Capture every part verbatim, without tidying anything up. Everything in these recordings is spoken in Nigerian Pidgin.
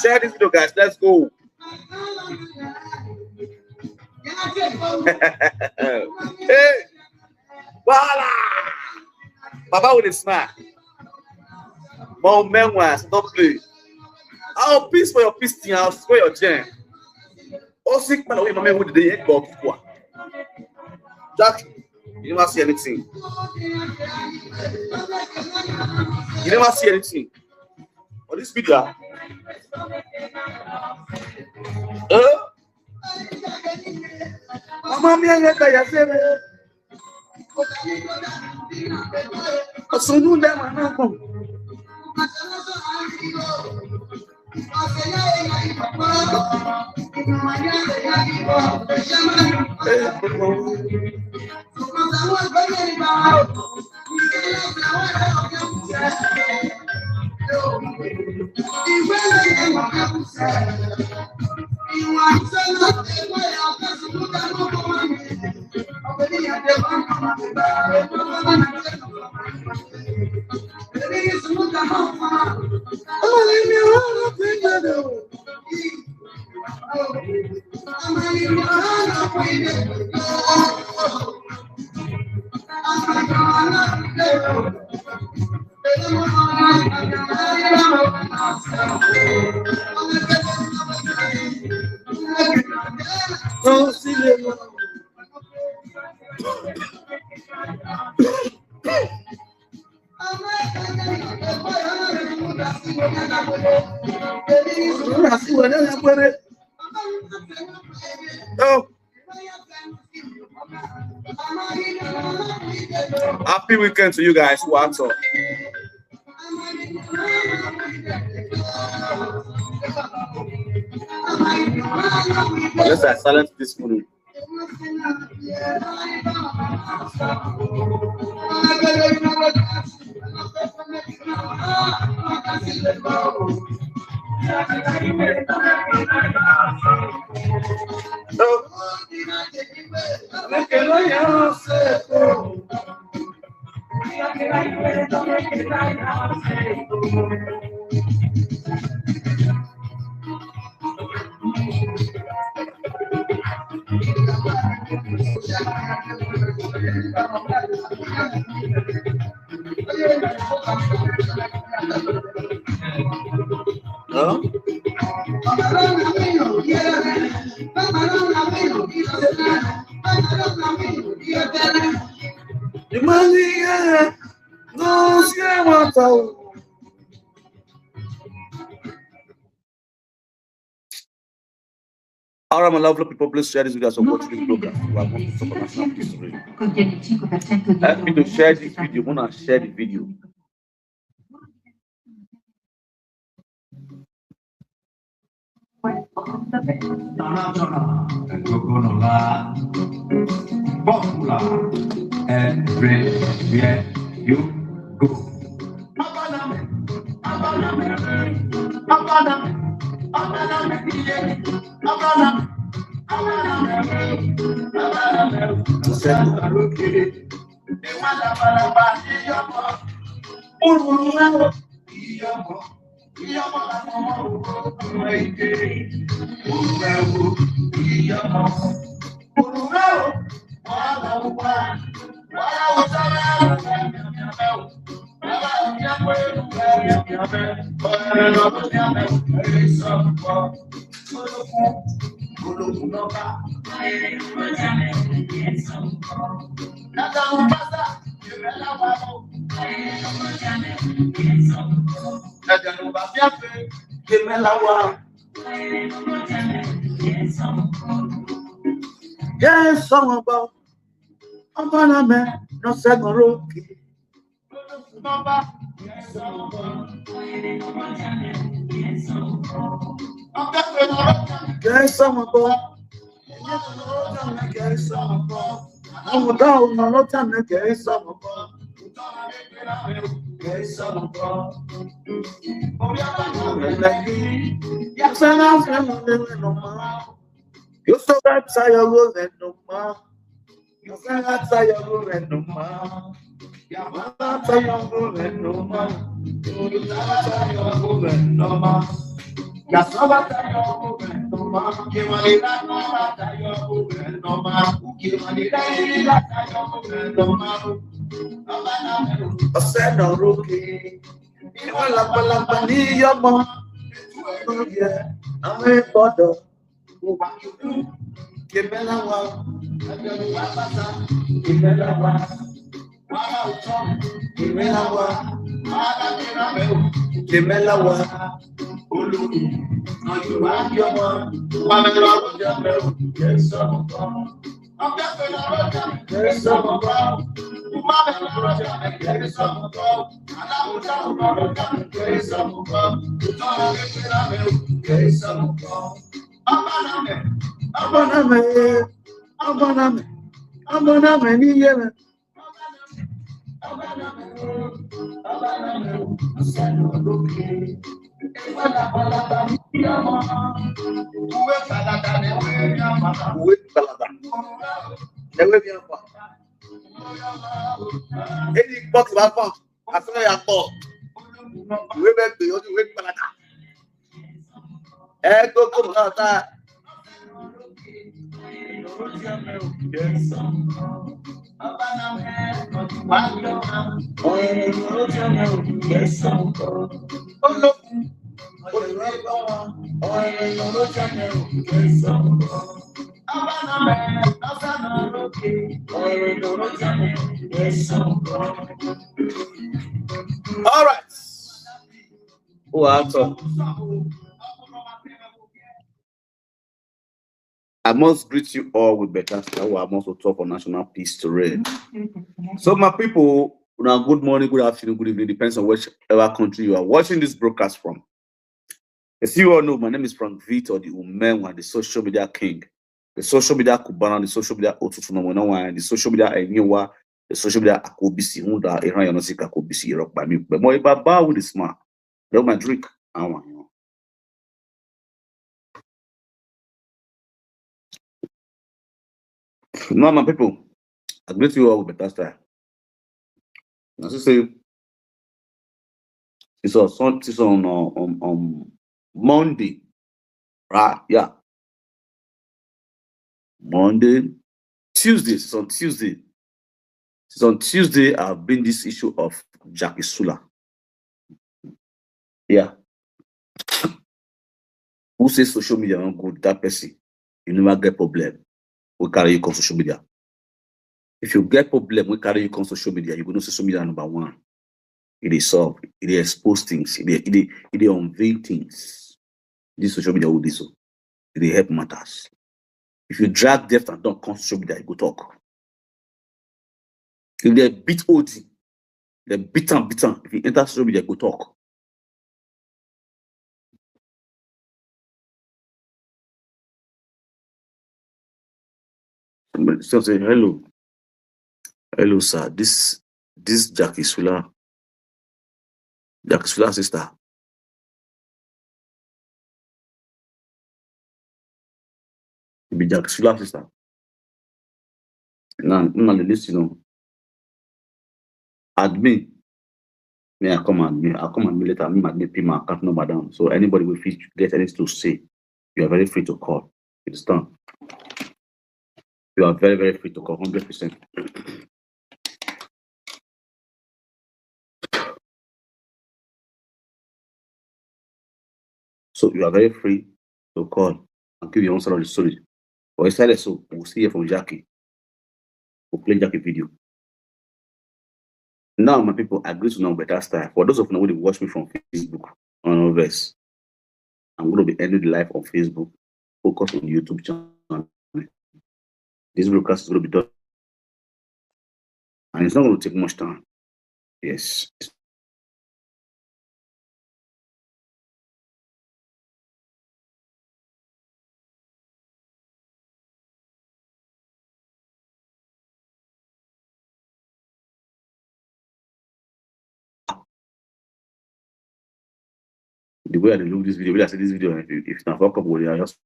Share this video, guys. Let's go. Hey, voila! Baba with a smile. More memoirs, don't play. I'll piss for your piss thing, I'll swear your jam. Oh, sick man, oh, mommy, who did they hit Bob? Jack, you never see anything. You never see anything. On this video. Huh? Mama, me and your guy, I say, Osunu dem are not come. Happy weekend to you guys. What's up? Unless I silence this morning. All right, my lovely people, please share this video as you watch this program. We are going to talk about National History. Help me to share this video. Wanna share the video? Popular everywhere you go. Yes, some about. Ọba na me, no second row. Yes, some about. Yes, some about. I'm down, no, no, time, yes, some about. Yes, some about. You so that I go and no man. You so that I go and no man. You so that I go and no man. You so that I go and no man. You so that I go and no man. You so that I go and no man. You so that I go and no man. Ọ̀sẹ̀ náà rókè. Ìwọ làgbàlagbà ní yọmọ. Ìwọ yẹ àwọn ìbọdọ. Kemela wa. Kemela wa. Kemela wa. Kemela wa. Olórí, ọjọ́ wa yọmọ. Pamela ló jẹ́ mẹ́rù. Yes, sir. Abaname, abaname, abaname, abaname, n'ihe mere. Uwe gbalada na-enwe ebe akwa. Uwe gbalada na-enwe ebe akwa. Any box bá fún àfihàn yà pọ̀. Ìwé bẹ́ẹ̀ pè ọdún ìwé padà. Ẹ tó kó mọ̀ náà tá. All right. Who are talk? I must greet you all with better style. I must talk for national peace to reign. So, my people, now good morning, good afternoon, good evening, depends on whichever country you are watching this broadcast from. As you all know, my name is Frank Victor, the Umenwa, the social media king, the social media Cubana, the social media Otutuno, the social media Enyewa, the social media Akobisi, Hunda, Iran Yanosika Akobisi, Rock by me. But more about with this man. Don't my drink. I want you. Now, my people, I greet you all with better style. As I say, it's on, it's on, uh, on, on Monday, right? Yeah. Monday, Tuesday, it's on Tuesday. It's on Tuesday, I've been this issue of Jackie Sula. Yeah. Who says social media not good? That person, you never get problem. We carry you on social media. If you get problem, we carry you on social media. You go know social media number one. It is solve. It is expose things. It is, it is, it is unveil things. This social media will do so. It is help matters. If you drag death and don't come social media, you go talk. If they beat O T, they beat and beat and if you enter social media, go talk. So say hello. Hello, sir. This this Jackie Sula. Jackie Sula sister. Be Jackie Sula sister. Now, now listen, you know. Admin. Me, I come admin. I come admin later. Me, admin pin my account number down. So anybody will fit get anything to say, you are very free to call. You understand? You are very, very free to call, hundred percent. So you are very free to call and give your own side of the story. But inside the show, we'll see you from Jackie. We'll play Jackie video. Now, my people, I greet you now better style. For those of you who dey watch me from Facebook, on verse, I'm going to be ending the live on Facebook. Focus on YouTube channel. This broadcast is going to be done. And it's not going to take much time. Yes. The way I dey look this video, be like say this video, if, if na fuck up, I just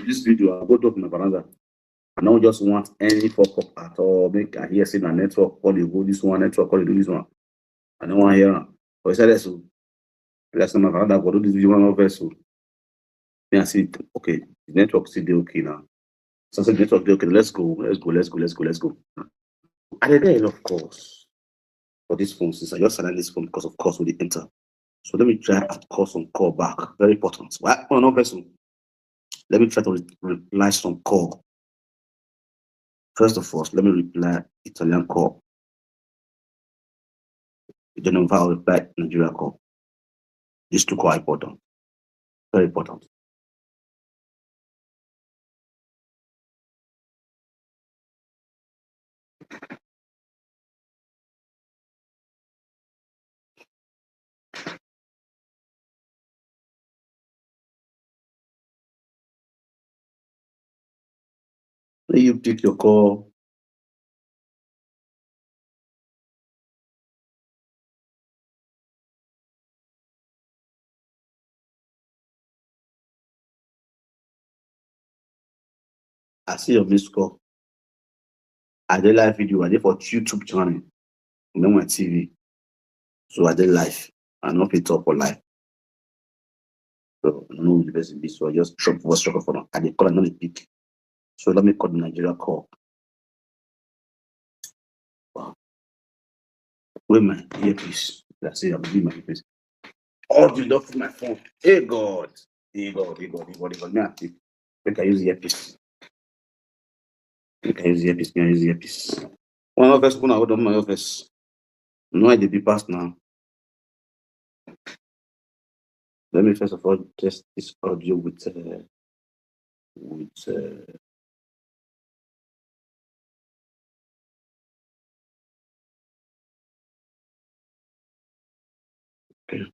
This video, I go drop my veranda. I don't just want any fuck up at all. Make I hear say na network call you go this one, network call you do this one. I don't want to hear am. But he said so. That's not my veranda. Go do this video one verse. So me I see it. Okay, the network still dey okay now. So I said network dey okay. Let's go. Let's go. Let's go. Let's go. Let's go. I dey get enough calls for this phone since I just signed this phone because of calls wey dey enter. So let me try and call some call back. Very important. Why? Oh, no person. Let me try to re- reply some call. First of all, let me reply Italian call. You don't know how to reply Nigeria call. These two call important. Very important. Let you pick your call. I see your missed call. I dey live video. I dey for YouTube channel. No my T V. So I dey live. I no fit talk for live. So I don't know who the person be. So I just drop voice record for now. I dey call, I no dey pick. So let me call the Nigeria call. Wow. Where my earpiece? I say I'm doing my earpiece. All the love for my phone. Hey God. Hey God, hey God, hey God, hey God. Me, I think. Make I use earpiece. Make I use earpiece. Make I use earpiece. One office, one hold on my office. No, I dey be passed now. Let me first of all test this audio with uh, with uh, okay.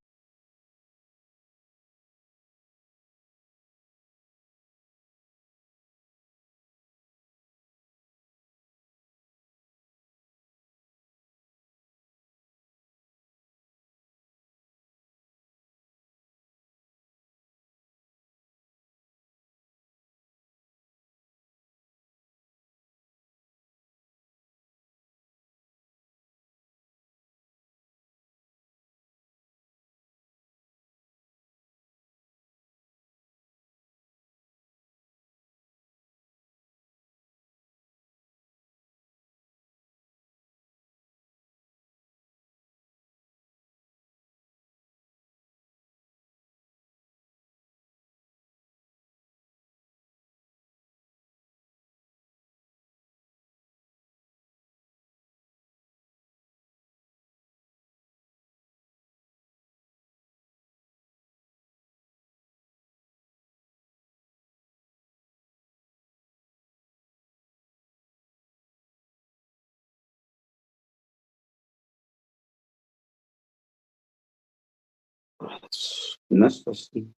Next question.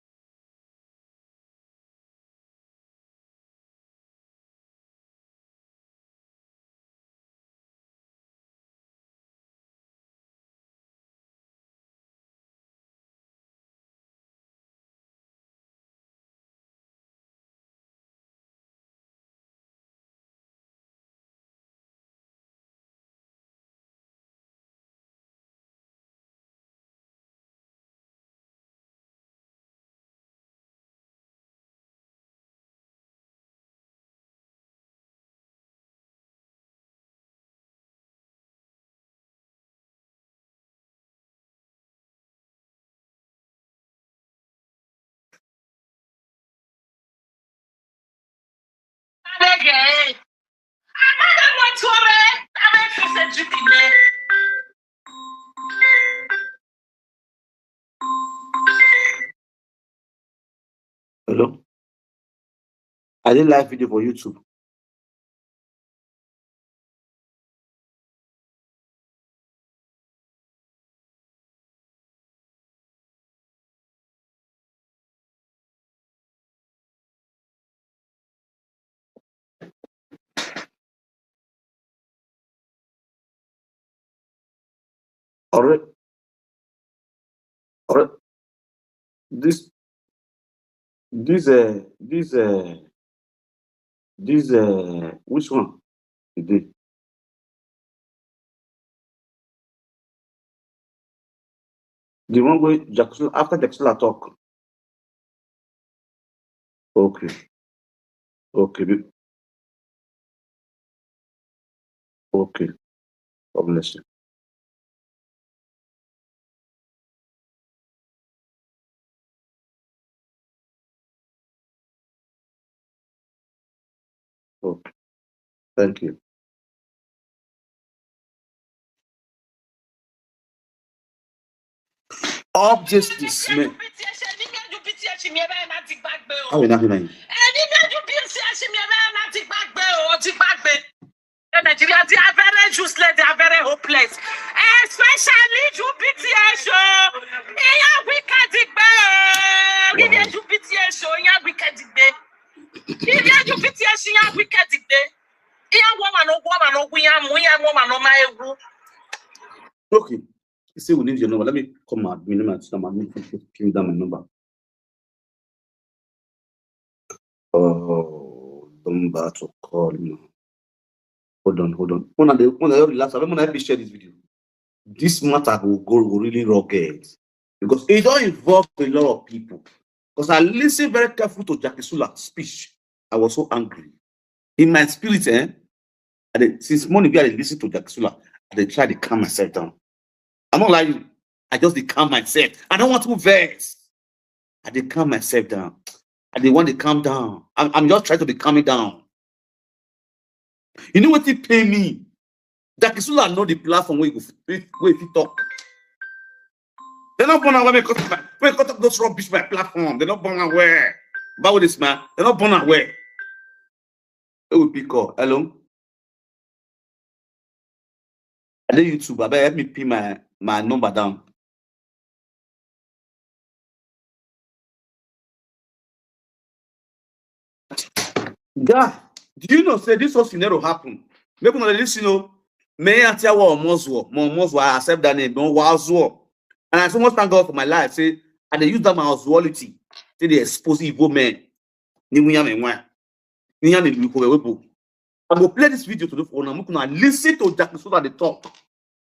Hello? I did live video for YouTube. Alright. Alright. This, this, uh, this, uh, this, uh, which one? Today. The one wey Jackson, after Jackson talk. Okay. Okay. Okay. God bless you. Okay. Thank you. Objects dismay. How we not hearing? Nigeria, they are very useless, they are very hopeless. Especially you B T S show. Iya wicked digbe. Give you B T S show. Iya wicked digbe. Give you B T S show. Iya wicked digbe. Iya woman, no woman, no woman, no woman, no my. Okay. You say we need your number. Let me call my admin. Let me ask my admin to pin down my number. Oh, Come back to call me. Hold on, hold on. Una dey, una dey relax. Abeg, una help me share this video. This matter go, go, go really rugged because e don involve a lot of people. Because I listen very careful to Jackie Sula speech, I was so angry. In my spirit, eh, I dey, since morning, I dey listen to Jackie Sula. I dey try to calm myself down. I'm not lying. I just dey calm myself. I don't want to vex. I dey calm myself down. I dey want to calm down. I'm, I'm just trying to be calming down. You know what it pay me? Jackie Sula know the platform where you go, where, where you talk. They not born away because where you talk those rubbish my platform. They not born away. But with this man, they not born away. It will be call. Hello. I dey YouTube. I better help me pin my, my number down. Yeah, do you know say this whole scenario happen? Make una listen o. Me and Tiawa Omozwo, Mo Omozwo, I accept that name, Mo Wazwo. And I so much thank God for my life. Say I dey use that my Oswality. Say they expose evil men. Ni we am enwa. Ni am enwa. I go play this video today for una. Make una listen to Jackie Sula dey talk.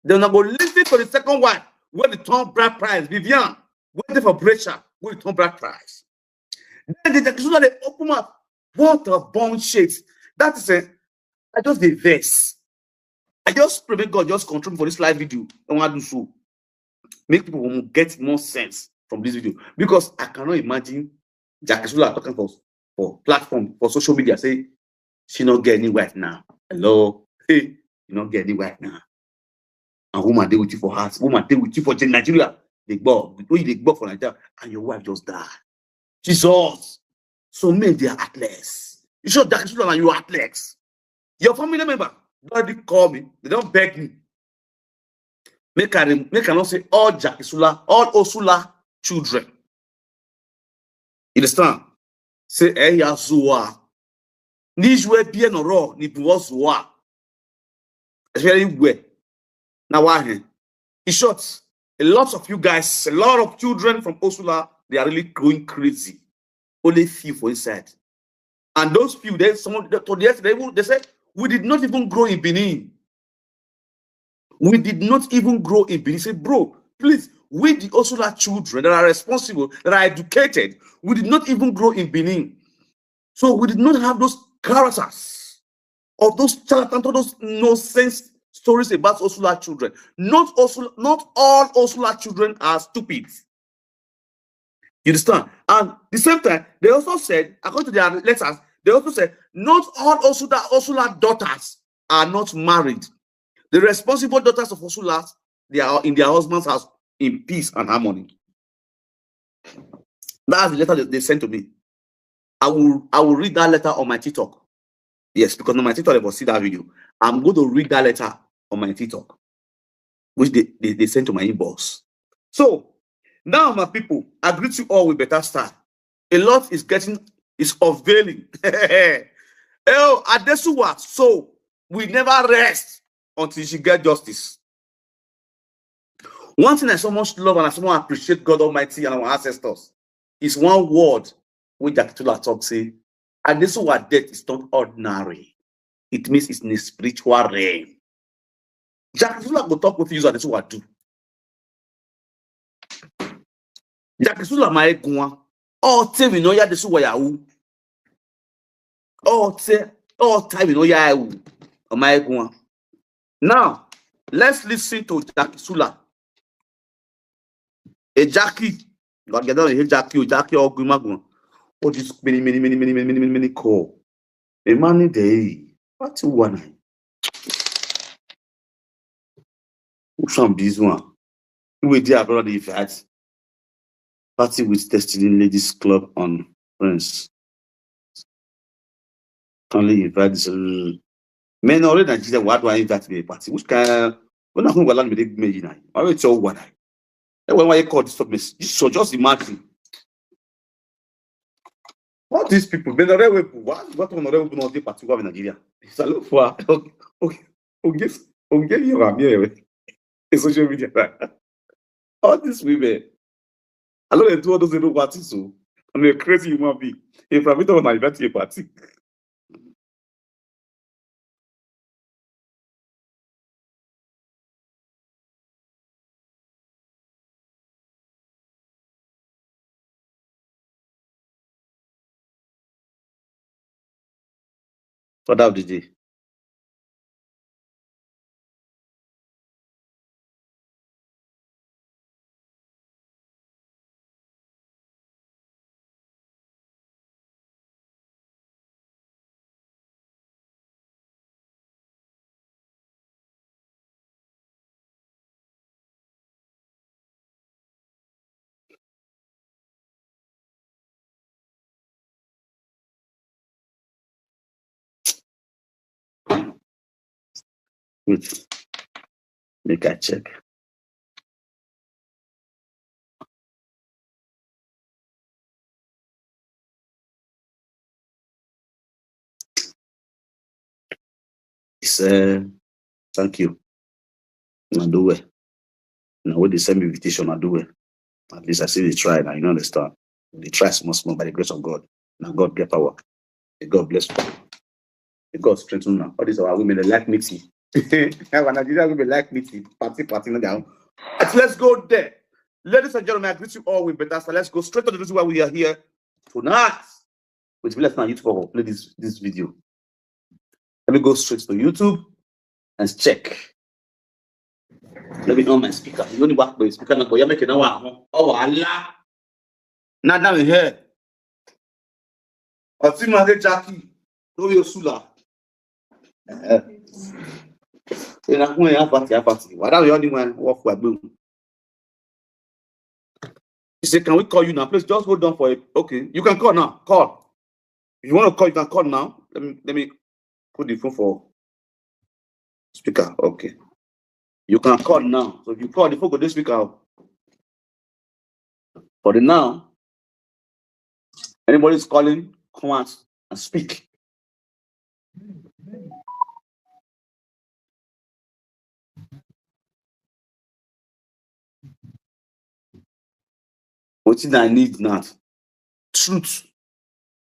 Then I go listen to the second one wey dey turn bride price, Vivian, wey dey for Brescia, wey dey turn bride price. Then the Jackie Sula dey open mouth. What a bone shit. That is a, I just dey vex. I just pray make God just control me for this live video. I want to do so. Make people will get more sense from this video because I cannot imagine Jackie Sula talking for, for platform, for social media, say she not get any wife now. Hello, hey, you not get any wife now. And woman dey with you for house, woman dey with you for Nigeria. They go, when you dey go for Nigeria, and your wife just die. Jesus, so men they are heartless. You sure Jackie Sula and you are heartless? Your family member don already call me. They don't beg me. Make I rem-, make I not say all Jackie Sula, all Osula children. You understand? Say, eh, ya zua. Nijwe bien oro ni buo zua. Especially where. Now why? In short, a lot of you guys, a lot of children from Osula, they are really going crazy. Only few for inside. And those few, they, some of the, to the, they, will- they said, "We did not even grow in Benin. We did not even grow in Benin." Say, "Bro, please, we the Osula children that are responsible, that are educated, we did not even grow in Benin. So we did not have those characters of those charlatans, all those nonsense stories about Osula children. Not Osula, not all Osula children are stupid." You understand? And the same time, they also said, according to their letters, they also said, "Not all Osula, Osula daughters are not married. The responsible daughters of Osula, they are in their husband's house in peace and harmony." That's the letter that they sent to me. I will, I will read that letter on my TikTok. Yes, because on my TikTok, they will see that video. I'm going to read that letter on my TikTok, which they, they, they sent to my inbox. So now, my people, I greet you all with better style. A lot is getting, is unveiling. Oh, Adesuwa, so we never rest until she get justice. One thing I so much love and I so much appreciate God Almighty and our ancestors is one word wey Jackie Sula talk say, "Adesuwa death is not ordinary. It means it's in a spiritual realm." Jackie Sula go talk with you, Adesuwa do. Jackie Sula my egunwa. Oh, tell me no ya Adesuwa ya who. Oh, tell, oh, time you know ya who. Oh my egunwa. Now, let's listen to Jackie Sula. A Jackie. God get down here, Jackie, oh, Jackie, oh, Guma Guma. Oh, this many, many, many, many, many, many, many, many call. A man in the, what you want? Which one be this one? Who will dear brother the invite? Party with Destiny Ladies Club on friends. Kindly invite this. Mm. Men already Nigeria, why do I invite me a party? Which kind, when I come, me dey me, you know. I will tell what I. Then when I call this for me, this so just imagine. What these people, men already, why, what on already not the party in Nigeria? It's a look for, okay, okay, okay, okay, you are here. In social media. All these women, I know they do all those little parties, so I'm a crazy human being. If I meet up and I invite you a party, Father of the day. Wait, make I check. He said, thank you. I do well. Now when they send me invitation, I do well. At least I see they try now, you know, understand. They try small, small by the grace of God. Now God get power. May God bless you. May God strengthen now. All these our women, they like meeting. Our Nigerian women like meeting. Party, party, no down. Let's go there. Ladies and gentlemen, I greet you all with better. So let's go straight to the reason why we are here tonight. Which let's now YouTube for play this this video. Let me go straight to YouTube and check. Let me on my speaker. You only work with speaker now, but you're making now. Oh, Allah. Now, now we here. Otima Jackie. No, you sula. Eh. Ina kun ya party, ya party. Why don't you only one work with boom? He said, can we call you now? Please just hold on for it. Okay, you can call now. Call. If you want to call, you can call now. Let me let me put the phone for speaker. Okay. You can call now. So if you call, the phone go this speaker. For the now, anybody is calling, come out and speak. Wetin I need now? Truth.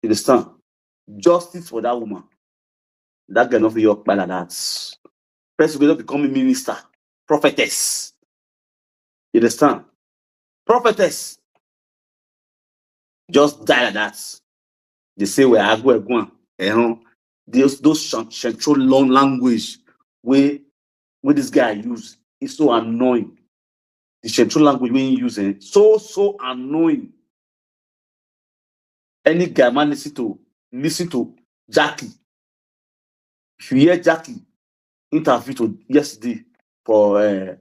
You understand? Justice for that woman. That girl not your like that. Person will not become a minister, prophetess. You understand? Prophetess. Just die like that. They say we are going. Those those central long language where where this guy use is so annoying. The central language we use eh, so so annoying. Any guy man listen to listen to Jackie. If you hear Jackie interview to yesterday for uh,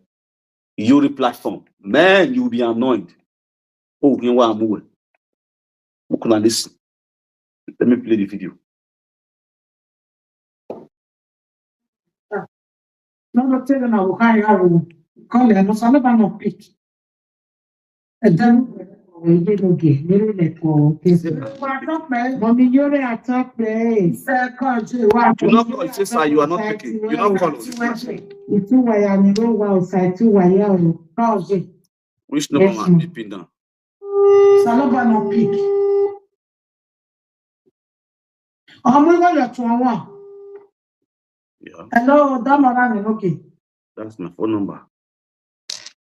Yuri platform, man, you will be annoyed. Oh, you want more? Look at this. Let me play the video. No, no, tell them I will hire you. Call them. No, Saloba no pick. And then, Mommy Yore attack me. You not call, say, sir, you are not picking. You not call. It's too why I mean, no wow, sir, too why I call. Which number am I pin down? Saloba no pick. Ọmọ ìwọ yọ tún wọn. Yeah, Hello, Damo Rani, okay. That's my phone number.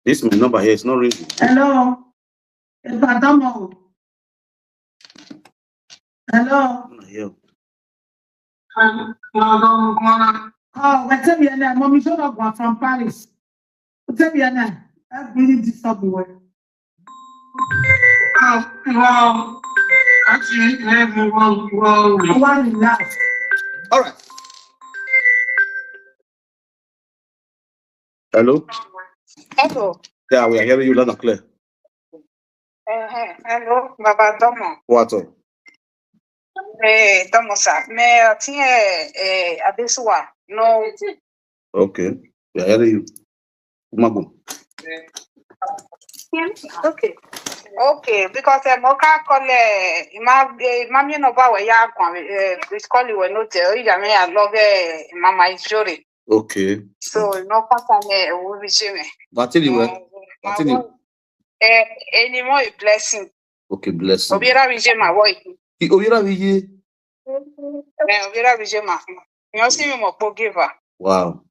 This my number here. It's not ringing. Hello. It's Damo. Hello. I'm not here. Oh, what's up, your name? Mommy, show up from Paris. What's up, your name? I really disturb you. Wow. Actually, everyone, wow. One last. All right. Hello? Hello. Yeah, we are hearing you loud and clear. Uh-huh. Hello, Baba Domo. What up? Eh, Domo sir. Me ati eh eh Adesuwa. No. Okay. We are hearing you. Umago. Okay. Okay, because eh, mo ka call eh, ima eh, ima mi no ba we ya kwan eh, this call we no te o ya me I love eh, mama Ijore. Okay. So no pata me e wo bi je me. Batili we. Batili. Eh, any more a blessing. Okay, blessing. Obiara bi je ma boy. I- Oyera Wiye. Eh, obiara bi je ma. You see me mo po giver. Wow.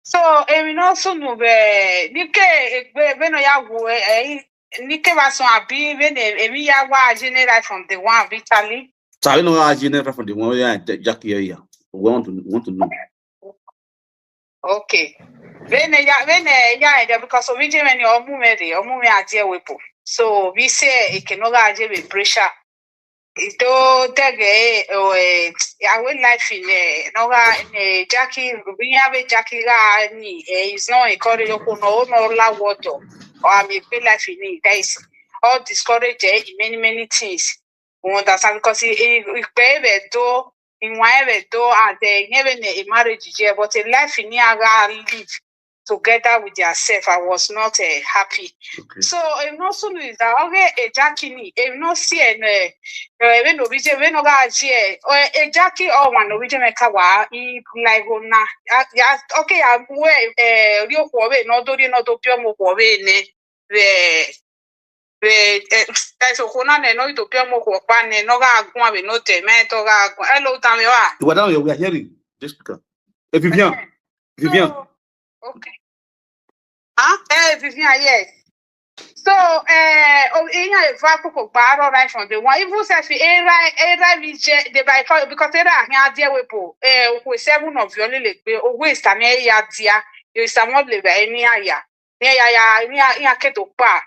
So, emi no so no be nike egbe be no ya wo eh nike ba so abi be ne emi ya wa general from the one Vitali. So I don't know how you never from the one where I Jackie area. We want to want to know. Okay. When ya when ya ede because of Ije many omu meri omu me aje wepo. So we say e ke no ga aje be pressure. Ito tege o e awe life in e no ga e Jackie we have a Jackie ga ni e is not encourage ko no no la water or am a life in it that is all discourage in many many things. You understand because he he he pay do in whatever do and they never a marriage here but a life in here live together with yourself. I was not uh, happy. Okay. So I'm not soon is that okay, a Jackie ni, I'm not seeing a when no vision, when no guy here, or a Jackie or one no vision make a wa in like go na. Yeah, okay, I'm where uh, you for no do no do pure mo for ne. Where where eh, that's a kona ne no to pure mo for pan ne no ga gwa we no te me to ga gwa. Hello, Tamioa. What are you? We are hearing this speaker. Hey, Vivian. Vivian. So, okay. Huh? Eh, Vivian, yes. So, eh, oh, in a vacuum of barrel right from the one. Even self, eh, right, eh, right, we je- the by far because eh, right here, dear wepo, eh, we seven of your little, oh, waste, and eh, yeah, dear, you is a more live any area. Yeah, yeah, yeah, yeah, yeah, keto pa.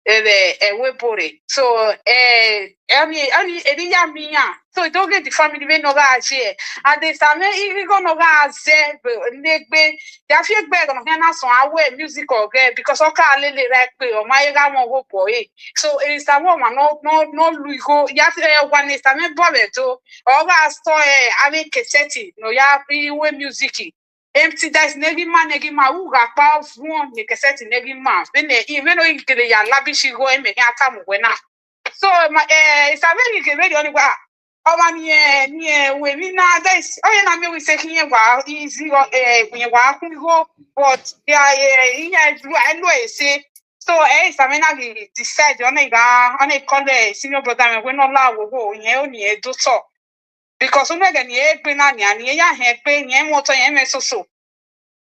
Eh, eh, we bore. So, eh, any, any, any, yeah, me, yeah. So, don't get the family, we no ga aje. And they say, me, if you go no ga aje, negbe, ya fi egbe go na so awe music oge because o ka lele right pe o ma ye ga mo go po e. So e sa wo ma no no no lu go ya fi e wa ni sa me bo be to o ga so e ave cassette no ya fi we music. Empty dice negi ma negi ma u ga pa fun ni cassette negi ma be ne i be no i kele ya labishi go e me ya ka mo we na. So ma eh isa be ni ke be ni wa o ma ni eh ni eh we mi na dice o ye na me we se ki ye wa easy o eh we wa ku go but ya eh ya ju I know e se so eh isa me na ki decide on e ga on e call the senior brother me we no la wo wo ye o ni e do so because o me ga ni e pe na ni ani ya he pe ye mo to ye me so so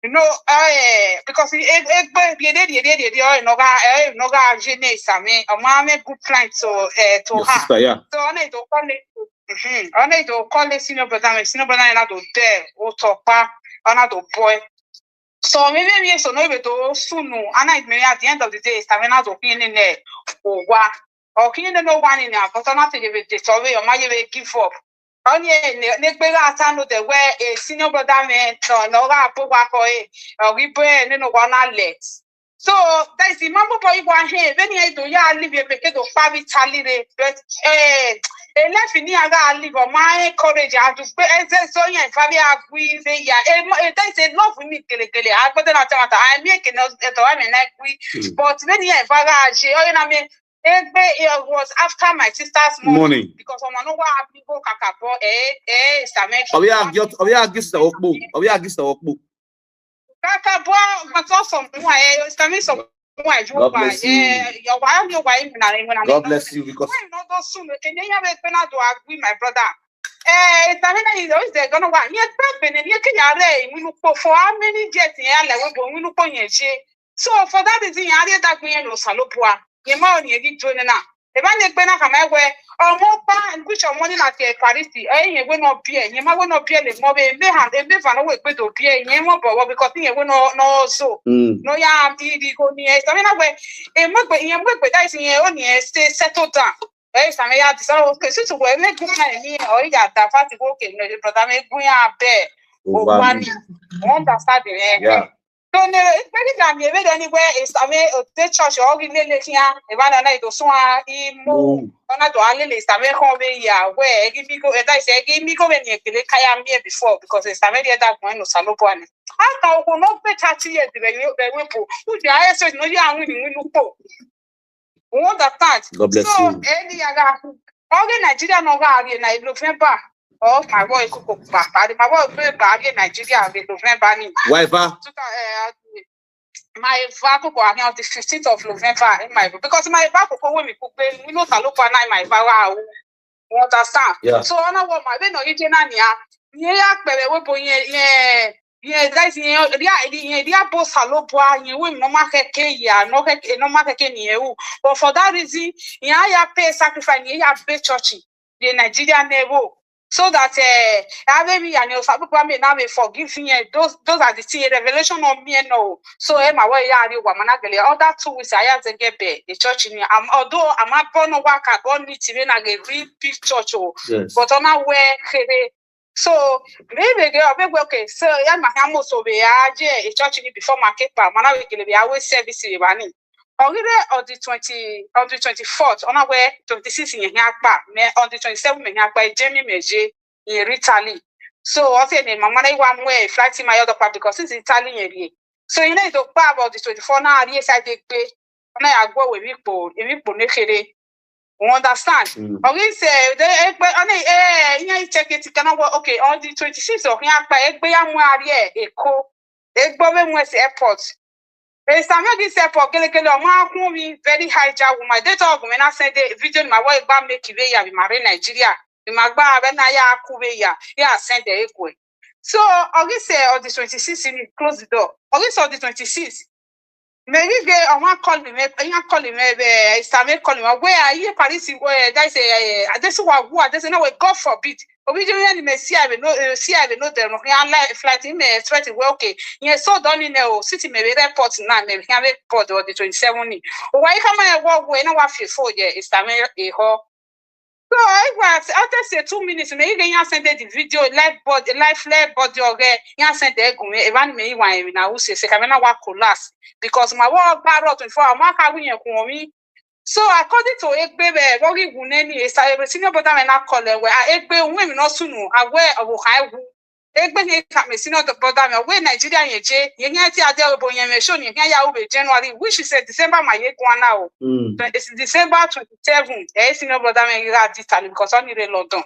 you know eh because e e pe die die die die die o no ga e no ga je ne isa me o ma me good plan to eh to Your her sister, yeah. so on e to call it mm-hmm. On e to call the senior brother me senior brother na to there o to pa on to boy so me me me so no be to sunu and I me at the end of the day isa me na to kin ne o wa o kin ne no wa ni na but na te be de so we o ma ye be give up onye ne ne pe ga ta no de we a senior brother me to no ga po wa ko e o ri pe ne no wa na let so that is the mambo boy wa he when he do ya live e pe ke do pa bi tali re but eh e life ni aga live o ma encourage a du pe e se so yen fa bi a gui se ya e mo- e that is a love ni gele gele a gbọ́dọ̀ na ta ta I me ke no e to wa me na gui Mm. but when he fa ga je o na me egbe it was after my sister's money Money. because ọmọ no wa abi go kaka bo eh eh same Are we against? Are we against the okpo? Are we against the okpo? kaka bo but also mo eh same so mo eh God bless you. Yo wa mi wa mi na mi na God bless you because Why you not do soon? Can you have a pen out to agree, my brother? Eh, it's a minute is always there. Gonna want you expect when you can are we look for how many jets in your level, but we look on your shit. So for that reason, you are that we no salopua. You ma on your join na. If I need pena come my way, or more pa and which are money like a parity, eh, you will not be, you might not be a more be, may have a bit of a way to be a more because you will not know so. Mm. No, yeah, I'm eating go near. I mean, I way, and what way, and what way, I say, only stay settled down. Eh, same ya di so ke so to we me gun na ni o ya da fati go ke me brother me gun ya be o wa ni. Understand eh? Yeah. So ne very na mi very anywhere is I mean the church or the lele kia e ba na na do so a i mo Mm. ona do ale le same ko be ya we e gi mi go e da se e gi mi go be ni e kele kaya mi before because e same dey that one no salo bo ani aka o no be thirty years be we be we po u di aye so no ya win win po. You understand? God bless So you. any other okay Nigeria no ga be na November. Oh my boy, kuku pa pa. My boy, kuku pa in Nigeria in November ni. Wife, ah? Tuka, eh, my vaku ko on the fifteenth of November in my because my vaku ko we mi kupe we no salo pa na my vaku. You understand? Yeah. So ona wo ma be no ije na ni a. Ni ya pe we bo yen yen yen that is yen dia yen dia bo salo bo yen we no ma ke ke ya no ke no ma ke ke ni e u. But for that reason, yen ya pay sacrifice yen ya be church. the Nigeria nevo. So that eh, ave mi yani osa papa me na me forgive him. Those those are the things, revelation of me no. So eh, my way ya ri wa mana gele. Other two weeks I have to get be the church in. I'm although I'm a born work, I born meet me na get real big church. Oh. Yes. But on our way kere. So maybe they are maybe okay. So yeah, my hamo so we are je a church in before my kepa. Mana we gele we always service we bani. Already on the twenty, on the twenty-fourth, on our way twenty-six in here, on the twenty-seven in here, Jamie Meje in Italy. So I say, my mother one way flight in my other part because it's Italian. So you know, the part about the twenty-four now, yes, I did pay. And I go with Wipo, in Wipo Nekere. You understand? Mm. Okay, say, they, eh, but on the eh, yeah, you check it, you cannot work. Okay, on the twenty-sixth of here, but eh, but I'm where eh, Eko. Eh, but when was airport? Eh, some of this airport, kele kele, I'm a very high job. My data of when I send the video, my wife back make it where you marry Nigeria. You might buy when I ya kuwe ya. Yeah, send the Eko. So, okay, say on the twenty-sixth, you close the door. Okay, so on the twenty-sixth. Mary Gay, I want call him, I want call him, eh, Sami call him. Where are you, Paris? Where that's a, I just want who, I just know, God forbid. Originally, me see I will know, eh, see I will know them. Yeah, like flight in me, threat. Well, okay. Yeah, so done in the city, maybe airport now, maybe can airport or the twenty-seven. Why come I walk when I want feel for yeah, it's Sami a ho. So I was, I just say two minutes. Me you can send the video, live body, live, live body, okay? You send the go me. Even me, you want me now? Who say say can I walk collapse because my work bar out before I'm not having a me. So according to Egbe, what we who name is a senior brother and I call them where I Egbe women no sunu aware of how who Egbe he can me senior the brother me where Nigeria ye je ye nya ti ade obo ye me show ni ye ya ube January, which is a December my ye kwana o. Mm. But it's December twenty-seven. Eh, senior brother me you have this time because only in London.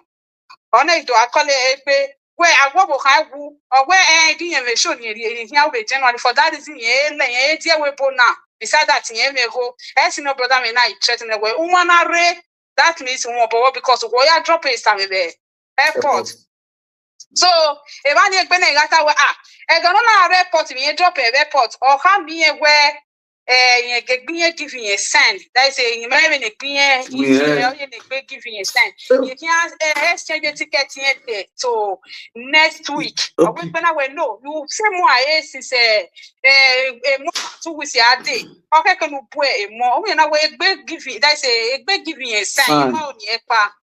Only do I call it Egbe where I go bo how who or where eh di ye me show ni ye ya ube January. For that reason ye le ye je we bo now. Beside that ye me go. Eh, senior brother me now you threaten the way woman are that means one boy because we are drop is time there airport. So if I need bene gata we ah, I don't know airport me drop a airport or how me where eh you get being giving a sign. That is a you may be being Yeah. you giving a sign. So- You can eh, exchange a ticket here to next week. Okay. Or when I will know you say more is eh eh eh, more two weeks a day. Okay, can you put a more? We know we giving that is a giving a sign. Sign. How you pa.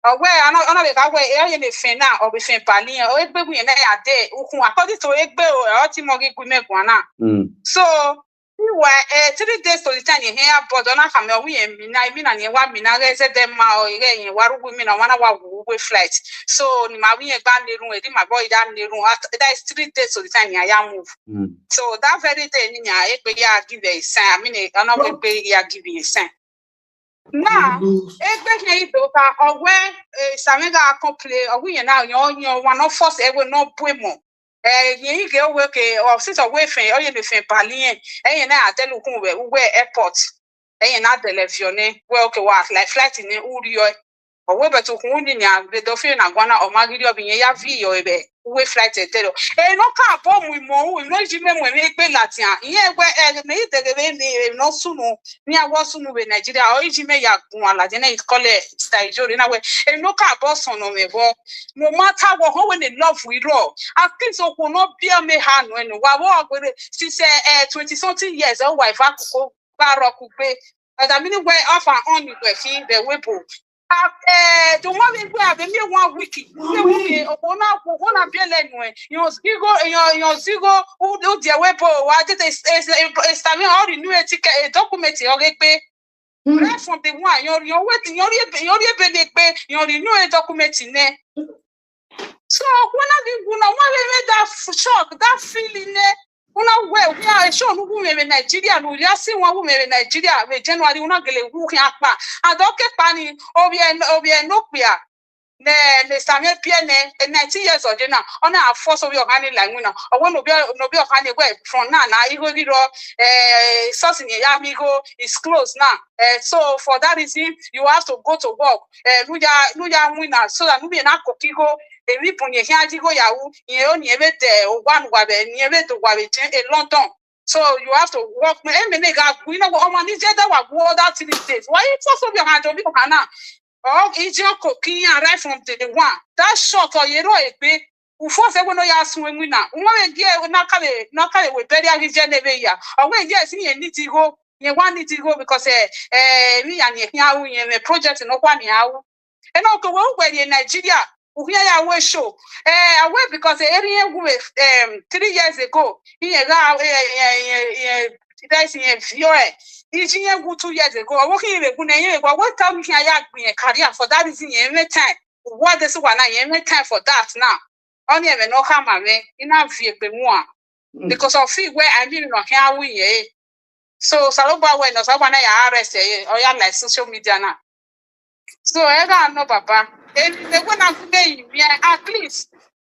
Ọwẹ ọ̀nà ọ̀nà bẹ̀ka wẹ̀ ẹ̀ ọ̀yẹ̀ lè fẹ̀ náà ọ̀bẹ fẹ̀ pàlí yẹn ọ̀wẹ́ gbẹ̀gùn yẹn náà yà dé òkun according to egbe o ẹ̀ ọtí mọ̀ gígùn mẹ́gùn náà. Mm. So ìwà ẹ̀ three days to the time yẹn hẹ́n abọ́dọ̀ náà kàmi ọ̀wí yẹn mìíràn èmi náà yẹn wá mìíràn rẹ̀ ṣẹ̀ dẹ̀ máa ọ̀ ìrẹ́ yẹn wá rúgbìn mìíràn wọn náà wà wò wíwé flight. So ni màá wí yẹn gbá nerun ẹ̀dí màá bọ́ ìdá nerun that is three days to the time yẹn àyà move. Mm. So that very day ni yẹn egbe yà give ẹ̀ sign àmì ni ọ̀nà egbe yà give ẹ̀ sign. Now, egbe yẹn ido ka ọwẹ samega akọple ọwẹ yẹn náà yẹn ọyàn wọn náà force ẹwẹ náà bue mọ ẹ yẹn ige ọwẹ ke ọ sisi ọwẹ fẹ ọyẹ lè fẹ pali yẹn ẹyẹn náà àtẹlùkùn rẹ wẹ airport ẹyẹn náà tẹlẹ fi ọ ní wẹ ọkẹ wà like flight ní wúri ọ ọwẹ bẹtù kùn ní ní àgbẹdọfẹ náà gbọnà ọmọ agídí ọbẹ yẹn yá vi ọ ẹbẹ wẹ flight ẹ tẹlẹ ẹ náà ká àbọ mu ìmọ òun ìmọ ìjì mẹmọ ẹmí gbé làtìyàn ìyẹn ẹgbẹ ẹ mẹyì tẹgẹrẹ mi ẹ náà sùnù ní awọ sunu wẹ Nigeria ọ iji me ya gun alade na ikọlẹ sister Ijore na wẹ eno ka bọ sọnọ mẹ bọ no matter what how when they love we raw at least o kò náà bí ọmọ ha nù ẹnu wa wọ ọgbẹrẹ since ẹ twenty something years ẹ wà ìfà kókó bá rọkù gbé ọ̀dà mi ní wẹ off and on ìwẹ̀ fi bẹ̀ wé bò. The one we go have me one week. Ọkọ náà kò kó náà bí ẹlẹ́nu ẹ̀ yàn zigo yàn zigo ó di ẹ̀wẹ̀ bò wá tètè ìsàmì ọ̀rì nú etí document ọ̀rẹ́ pé right from the one yàn yàn wait yàn rí ebe yàn rí ebe lè pé yàn rí nú ẹ̀ document nẹ. So when I be when I want to make that shock, that feeling nẹ. Una wẹ wia ẹṣọ nu wu mẹmẹ Nigeria nu ya si wọn wu mẹmẹ Nigeria wẹ January una gele wu hin apa and ọkẹ pa ni obi ẹ obi ẹ no pia ne ne sami pia ne nineteen years ọjọ na ọna afọ so bi ọkan ni la nwi na ọwọ no bi no bi ọkan ni wẹ from na na iho riro eh source ni ya mi go is close na eh so for that reason you have to go to work eh nu ya nu ya win na so that nu bi na kokigo èmi bùn yẹn kí á jí kó yàwó ìyẹn ó ní ebe tẹ wà nù wà bẹ ní ebe tó wà bẹ jẹ a London so you have to work me ẹ mẹlẹ ga gùn iná ọmọ ní jẹ dẹwà gbọ that three days wáyé tó sóbi ọkàn àjọ bí ọkàn náà Or ije oko kiyan right from day one. That shot or yero egbe. Ufo se we no ya sun emi na. Umo we die na kale na kale we bury agi je nebe ya. Or we die si ye need to go. Ye wa need to go because eh eh mi ya ni ya u ye me project no kwa ni awu. E no ko we we ye Nigeria. Uhia ya we show. Eh awe because eh eri ye gu um three years ago. Iye ga eh eh eh eh that is ye vio eh. Iji ye gu two years ago. Owo ki ye gu na ye gu we tell me ya gbin career for that reason ye me time. What this one na ye me time for that now. Only me no come ame. Ina vie pe mu a. Because of it where I didn't know how we ye. So Saloba we no Saloba na ya arrest ye. Or ya like social media na. So I don't know, Papa. And they go na go me at least.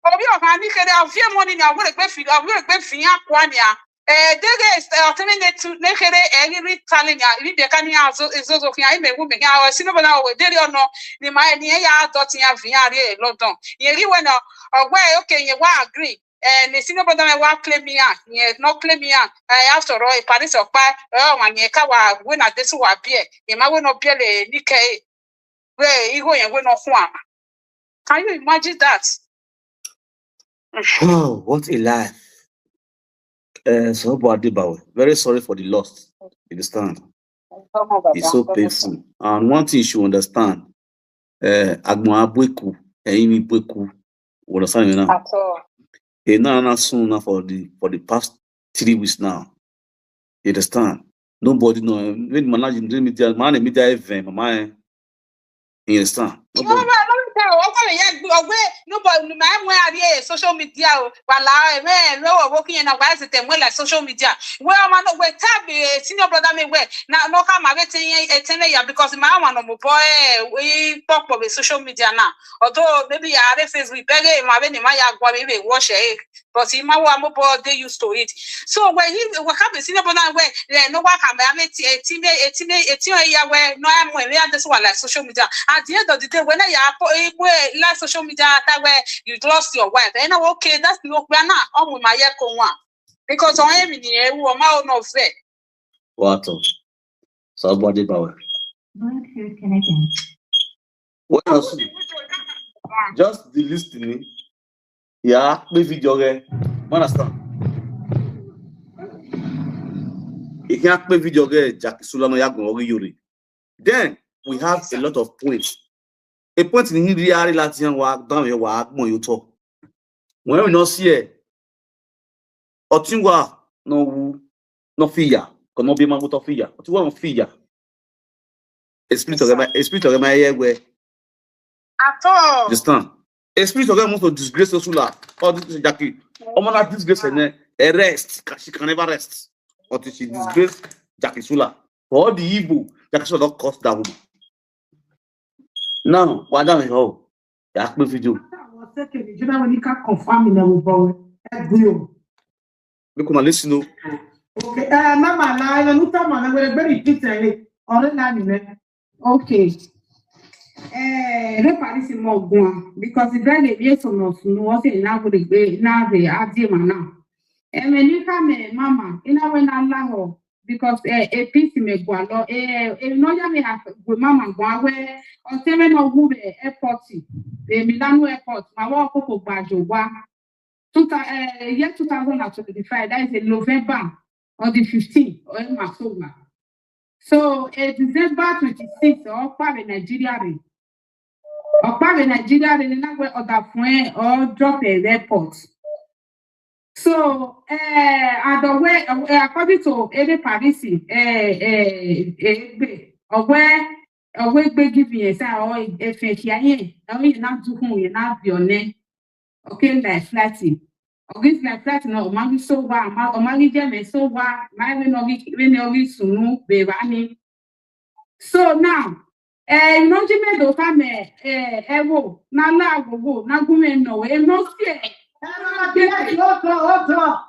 Obi o kan ni kere a few money na wo le gbe fi o wo le gbe fi ya kwa ni a. Eh, they get uh, three ne two ne kere e ri talent ya ri be kan ya zo zo zo ya me wo me ya o sino bana o de ri ono ni ma ni ya dot ya fi ya ri e London. Ye ri we no o we okay ye wa agree. Eh, ne sino bana me wa claim ya. Ye no claim ya. Eh, after all, e Paris o pa. Eh, o ma ye ka wa we na de su wa bie. Ye ma we no bie le ni ke. We igo ye we no kwa. Can you imagine that? Oh, what a life. Uh, so Adibawe, very sorry for the loss. You understand? It's so painful. And one thing you should understand, uh, Agbon Abweku, Eimi Bweku, you understand me now? At all. E na na soon now for the for the past three weeks now. You understand? Nobody know. When manage the media, man, the media event, mama. You understand? Ìwọ máa ló ń tẹ ọwọ́ kọ́ lè yẹ gbé ọgbẹ́ níbo ni màá mú àrí ẹ̀ social media o wà lá ẹ̀mẹ́ ẹ̀ lọ́wọ́ owó kí yẹn náà wàá sì tẹ̀ mú ẹ̀ lẹ̀ social media wẹ́ ọmọ náà wẹ́ tábì ẹ̀ senior brother mi wẹ́ náà náà ká màá bẹ́ tẹ́ yẹn ẹ̀ tẹ́lẹ̀ yà because màá wà nà mọ̀ bọ́ ẹ̀ ẹ̀ pọ̀pọ̀ bẹ́ social media náà although maybe yà á rẹ̀ Facebook bẹ́ẹ̀ rẹ̀ màá bẹ́ ni màá yà gbọ́ mi bẹ́ wọ́ṣẹ̀ ẹ̀ but ìmọ̀ wà mọ̀ bọ́ dey used to it so wẹ́ yìí wẹ́ ká bẹ́ senior brother wẹ́ ẹ̀ náà wà ká màá bẹ́ tẹ́ ẹ̀ tí mẹ́ ẹ̀ tí mẹ́ ẹ̀ tí yẹn yà wẹ́ náà ẹ̀ mọ̀ ẹ̀ mẹ́ àdé sọ wà lẹ̀ social media at the end of the day when I put like social media that where you lost your wife and okay that's the way now I'm with my year one because on him in the air who am I on of it What? Somebody power. What else? Just the listening. Yeah, play video again. Understand? You can't play video again. Jackie Sulano Yago Yuri. Then we have a lot of points. A point in here, I like to wa down here, wa mo you talk. When we not see it, Otinwa no wu no fear, kono be magu to fear. Otinwa no fear. Esprit of my esprit of my air where at all understand. Esprit of them to disgrace Osula or this Jackie. Omo na disgrace and arrest. She can never rest until she disgrace Jackie Sula. For all the evil, Jackie Sula don't cause that woman. Now, what down here? That play video. Àwọn second general ní ká confirm ní ẹ̀wọ̀n bọ̀ ẹ gbé o. Look, una listen. No. Okay, ẹ má máa la ẹ lọ́nù tá màá lẹ́wọ́ ẹgbẹ́ repeat ẹ̀ ọ̀rẹ́ náà nìyẹn. Okay. Eh, re parisi mo gwa because the bride dey so no no o se na go dey gbe na dey adie ma na. E me ni ka me mama ina we na la ho because eh e pisi me gwa lo eh e no ya me ha gwe mama gwa we o se me no wu be airport e Milano airport ma wo ko ko gba jo wa. Two thousand eh year two thousand and twenty-five that is in November on the fifteen or in October. So a December twenty-six or Okpave Nigeria re. Okpave Nigeria re na we order fun or drop a report. So uh, and the way uh, according to Ede Parisi, uh, uh, uh, or where or where be giving yes or if you hear or you not do who you not be on okay like flatting. Ogis na flat na omagi so wa omagi jeme so wa ma we no gi we no gi sunu be ba ni. So now eh no ji me do ka me eh ewo na la gogo na gume no e no si e. Mama Juliet, hold on, hold on.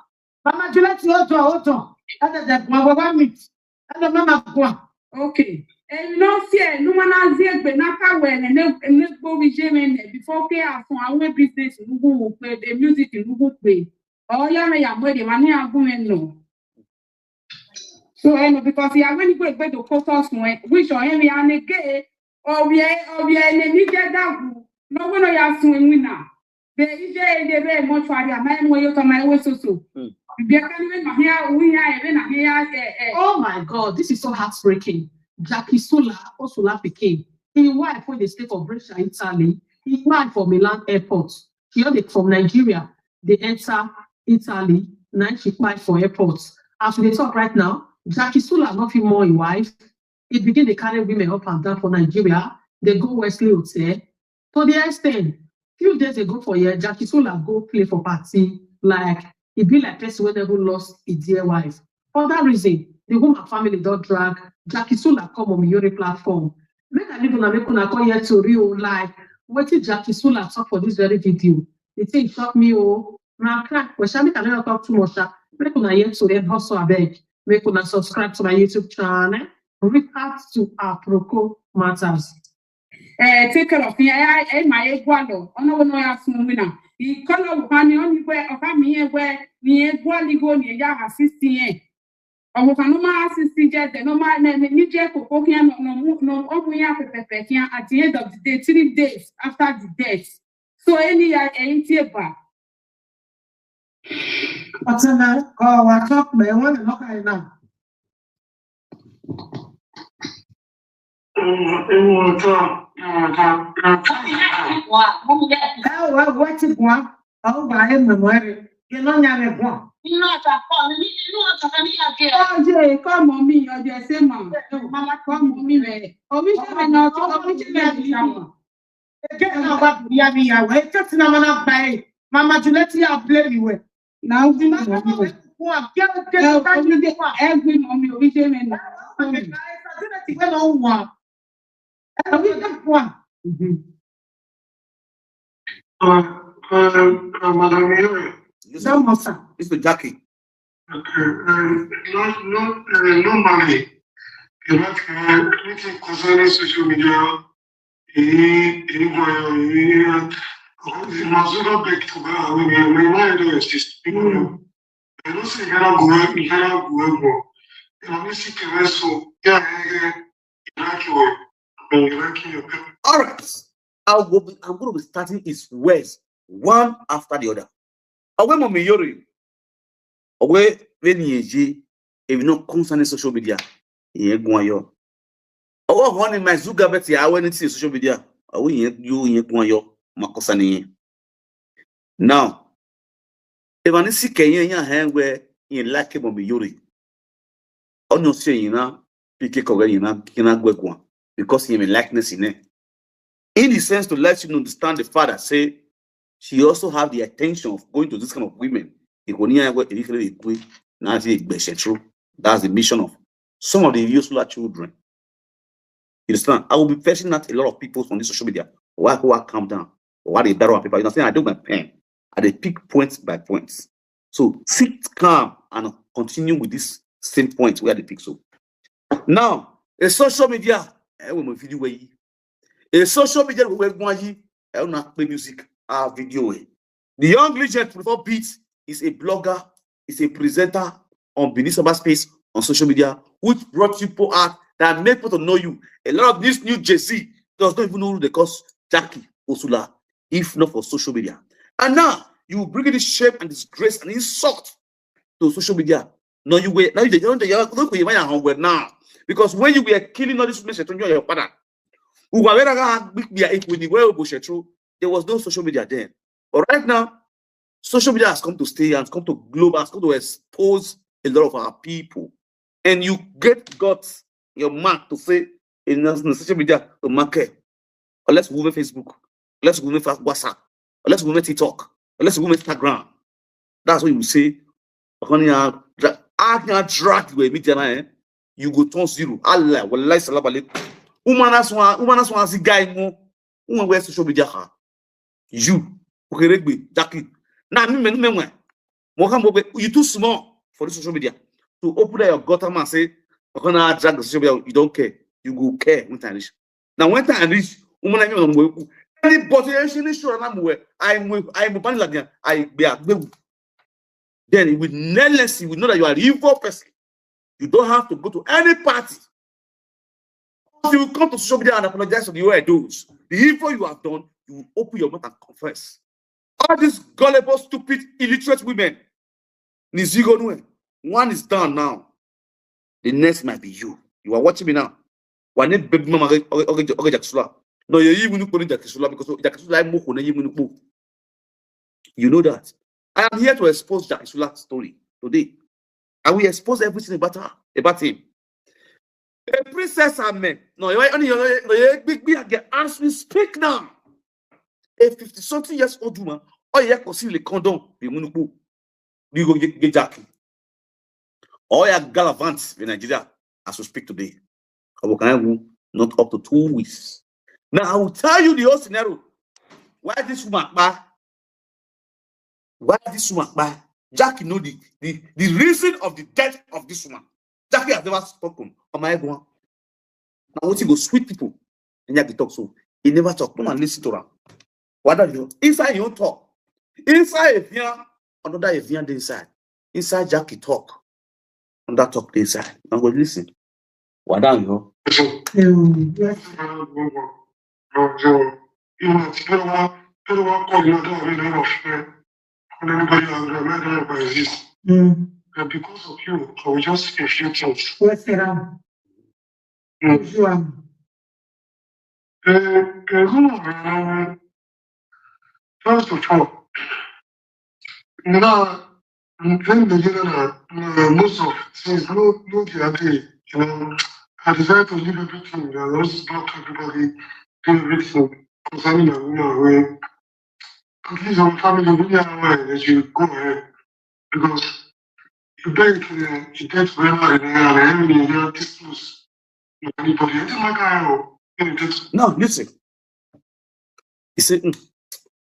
Mama Juliet, hold on, hold on. Ẹ tẹ̀tẹ̀ gun ọgbọ́n one minute. Ẹ lọ mama gun. Okay. Eno sie numa na zie gbe na ka we ne ne ne gbo wi je me ne before ke afun awe business nugu pe the music nugu pe. O ya me ya mo de ma ni agun me no. So eno because ya we ni gbe gbe do focus mo e which o e mi anege Obie, obie ne mi je dagu. No wono ya sun enwina. Be ije ede be mortuary ama emo yo to ma ewe soso. Hmm. Be ka ni we ma hia u hia e be na hia eh eh. Oh my God, this is so heartbreaking. Jackie Sula, Osula Pikin, his wife when they stay for Brescia, Italy, his wife for Milan Airport. She only from Nigeria, they enter Italy, now she kpai for airport. As we dey talk right now, Jackie Sula not fit more his wife. He begin to carry women up and down for Nigeria. They go Wesley Hotel. To the extent, few days ago for here, Jackie Sula go play for party. Like, e be like person wey never lost a dear wife. For that reason, the woman family don drag Jackie Sula come on Yori platform. Make I leave una make una come here to real life. Wetin Jackie Sula talk for this very video? The thing shock me oh. Na crack, but sha make I no talk too much. Sha. Make una here to end hustle abeg. Make una subscribe to my YouTube channel. React to Aproko Matters. Eh, take care of him. Eh, eh, my egwalo. Ono wono ya sun enwina. I kolo wuhani oni gwe oka mi egwe ni egwali go ni ya assist him. Owo kan no ma assist him je de no ma ne ne ni je koko kian no no mu- no omu ya pepepe kian at the end of the day three days after the death. So any ya eyin ti e ba. Ọtụna ka ọwa chọkpa enwe na nọka anyị na ewe weti gwa ọba ememere gị n'ọnya gị gwa Oje, come on me, oje say ma. Mama, come on me, man. Omi se me na to, omi se me na. eke na ọba ya mi ya wee kesi na mana gbae mama Juliet ya blame iwe Na omi na. Gwa, gwa, Eh, omi de, eh, gwi mo mi, omi se me na. Gwa. Uh, uh, uh, Madam Yuri, This is, this is Jackie. okay, um, not, not, uh, normally, you know, uh, anything concerning social media, he, he, he, he, uh, he must not back to that. I mean, we, we might do it, just, you know, I don't say you cannot go, you cannot go, go. You know, we see the rest, so, yeah, yeah, yeah, you like you, you like you. All right. I will be, I'm going to be starting his words one after the other. Awe Mommy Yori. Awe Veniyeji. If you not concerning social media, you ain't going yo. Awe honey my zuga beti awe anything social media. Awe you you ain't going yo. Makosani. Now, if I see Kenya ya hang where you like Mommy Yori. Onyo se yina pike koge yina kina gwekwa because he may likeness in it. In the sense to let you understand the father say she also have the attention of going to this kind of women. Ikoni ya gwe evikele ikwe na ti egbe shetru. That's the mission of some of the useless children. You understand? I will be fetching out a lot of people on this social media. Why go I calm down? Why they battle people? You know, saying I do my pen. I dey pick points by points. So sit calm and continue with this same point where they pick so. Now, a social media, eh, we mo video we. A social media we go yi, eh, na play music, ah, video we. The young legend before beat is a blogger, is a presenter on Benin Samba Space on social media, which brought you people out that make people to know you. A lot of this new J Z does not even know who they call Jackie Osula, if not for social media. And now you bring this shame and disgrace and insult to social media. No, you were now you don't you don't you now because when you were killing all these messages to your father, who were there was no social media then. But right now, social media has come to stay and come to globe, has come to expose a lot of our people. And you get got your mark to say in, in social media to market. Unless we Facebook, unless we WhatsApp, unless we TikTok, unless we Instagram. That's what you say. Honey, I can drag you a media, eh? You go turn zero. Allah, wallahi, salam alaikum. Woman, that's one, woman, that's one, the guy more. Woman, where social media, ha? You, okay, Jackie. Now, me, me, me, me. Mohammed, you too small for the social media. To open your gutter and say, I'm gonna drag the social media, you don't care. You go care when time reach. Now, when time reach, woman, I know, anybody, any show, I'm aware. I'm with, I'm with, like, I be a then he will nearly see, we know that you are an evil person. You don't have to go to any party. If you come to social media and apologize for the way I do it, the evil you have done, you will open your mouth and confess. All these gullible, stupid, illiterate women, Nizigonu, one is down now. The next might be you. You are watching me now. Wane baby mama oge jakisula. No, you even put in jakisula because jakisula mo ko na even po. You know that. I am here to expose Jakisula's story today. I will expose everything about her, about him. A princess and men. No, you only you big big get answer speak now. A fifty something years old woman, oh yeah, conceal the condom, the munuku. You go get Jackie. Oh yeah, gallivant in Nigeria as we speak today. Abokangu, not up to two weeks. Now I will tell you the whole scenario. Why this woman kpa? Why this woman kpa? Jackie know the, the, the reason of the death of this woman. Jackie has never spoken on my one. Now what he go sweet people and Jackie talk so he never talk. Come and listen to her. What are you inside your talk? Inside if you another if you inside. Inside Jackie talk. Another talk dey inside. Now go listen. What are you? Ìmọ̀ tí wọ́n wá tí wọ́n kọ́ ní ọdún mi lọ́wọ́ fẹ́. Anybody around me don't exist. And because of you, I will just say a few things. What's around? Usual. Ẹ̀rú ọ̀rọ̀ first of all, now, in the general, uh, most of things no no dey happen. You know, I decided to leave everything and just block everybody, do everything concerning my woman. When at least our family really are aware that you go ahead because you beg uh, you get wherever you are and you hear this news. Anybody, it doesn't matter how you get No, listen. He said, mm,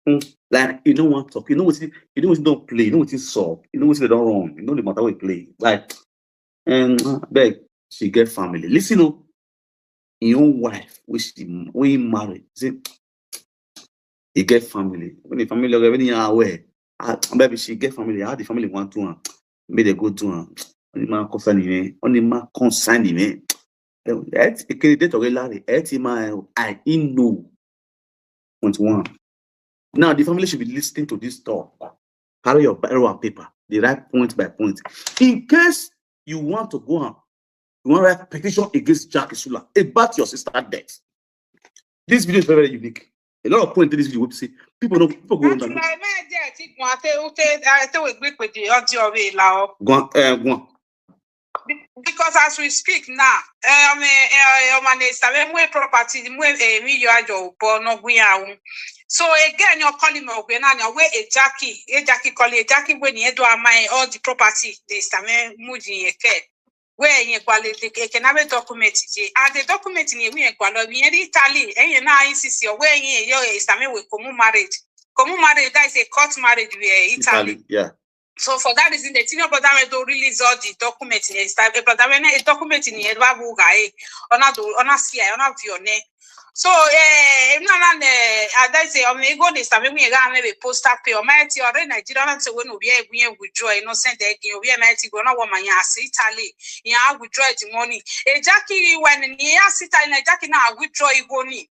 mm, like you don't want to talk. You know what? You know what? Don't play. You know what? Solve. You know what? They don't wrong. You know the matter we play. Like, and uh, beg she get family. Listen, oh, your own wife, which she when he married, say he get family. When the family of any are aware, ah, maybe she get family. How the family want to am? Make they go do am. Only man concern him. Only man concern him. Eh, it date already. Eh, I know. Point one. Now the family should be listening to this talk. Carry your barrow and paper. They write point by point. In case you want to go on, you want to write petition against Jack Isula about your sister death. This video is very, very unique. A lot of points in this video will say people don't people go on. Go on, uh, go on. Because as we speak now, um, uh, um, so again, you're calling me Ogenani, where a Jackie, a Jackie calling a Jackie when you do my all the property, this time, Muji, where you call it, can have a document, and the document in we call Italy, and you now insist your way, you is a man with Komu marriage. Komu marriage, that is a court marriage with Italy. Yeah. So for that reason, the senior brother will do release all the documents in his time. Brother, when a document in his Bible guy, ona do ona see, ona view ne. So eh, no no ne, as I say, um, ego this time we ga me be poster pay. O my ti ore Nigeria na se we no be e gbe withdraw, no send e gbe, we my ti go na wo ma ya si Italy. Ya withdraw the money. E Jackie when ni ya si Italy na Jackie na withdraw ego ni.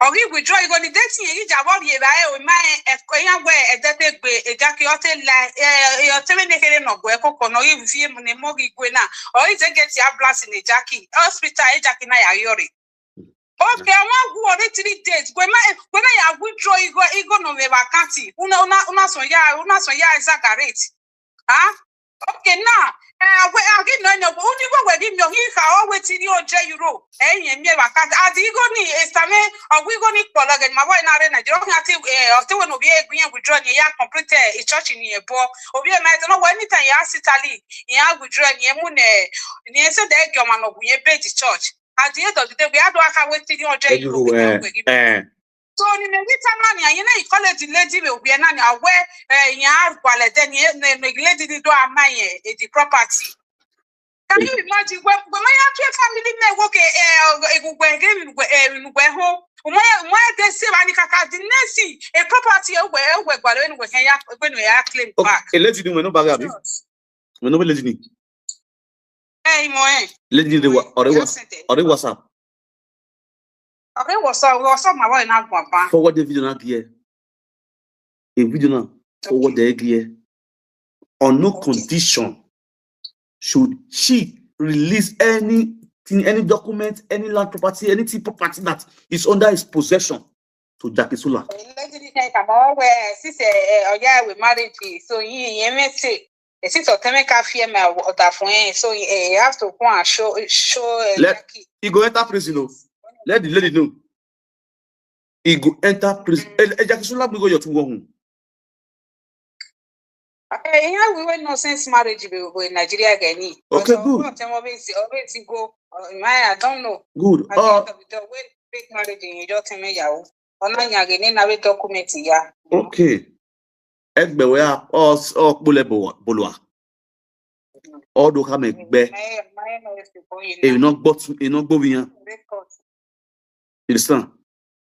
Or he withdraw ego ni dating e ja wo ye ba e o ma e ko ya we e de pe gbe e Jackie o te la e o te me ne kere no gwe ko ko no e fi mu ne mo gi gwe na. Or he dey get ya blast in e Jackie. Hospital e Jackie na ya yori. Okay, I want go on three days. Gwe ma gwe na ya withdraw ego ego no me vacancy. Una una una so ya una so ya exaggerate. Huh? Okay, now, eh, we are getting on your only go where him your he ka always in your J Euro. Eh, ye me back at the go ni esame or we go ni polo get my boy na re na jo na ti eh or ti we no be e gbe withdraw ni ya complete e church ni e bo. Obi e ma no when anytime ya sitali ya withdraw ni e mu ne ni e se de gyo ma no gbe be the church. At the end of the day, we had to aka wait till your J Euro. Eh. So ni me wita na ni aye na college lady we we na ni awe eh ya gwale de ni ne ne lady ni do ama ye e the property. Can you imagine when when my actual family me work eh e go gbe ge mi gbe eh mi gbe ho. Umo ya umo ya de se ba ni kaka the next thing a property e gbe e gbe gwale ni gbe ya gbe no ya claim back. A lady ni we no bag abi. We no be lady ni. Eh mo eh. Lady ni de wa ore wa ore WhatsApp. Okay, what's up? What's up, my boy? Not one. Forward the video now here. A video now. Forward the here. On no condition should she release anything, any document, any land property, anything property that is under his possession to Jackie Sula. Since uh, uh, yeah, we married, so he he may say, eh, since Otemeka fear my water for him, so he, eh, he has to go and show show uh, Let- Jackie. He go enter prison. Oh. Let the lady know. He go enter prison. Eh, eh, Jackie Sula, we go your two one. Eh, yeah, we were no sense marriage we go in Nigeria again. Okay, good. Always, always go. Uh, my, I don't know. Good. At the Uh, end of the day, when fake marriage in your time, yeah. Ona nyage ni na we document ya. okay. Egbe we are us all bolua. All do come egbe. My, my no is the boy E in no gbot, e no gbo yan. record. You understand?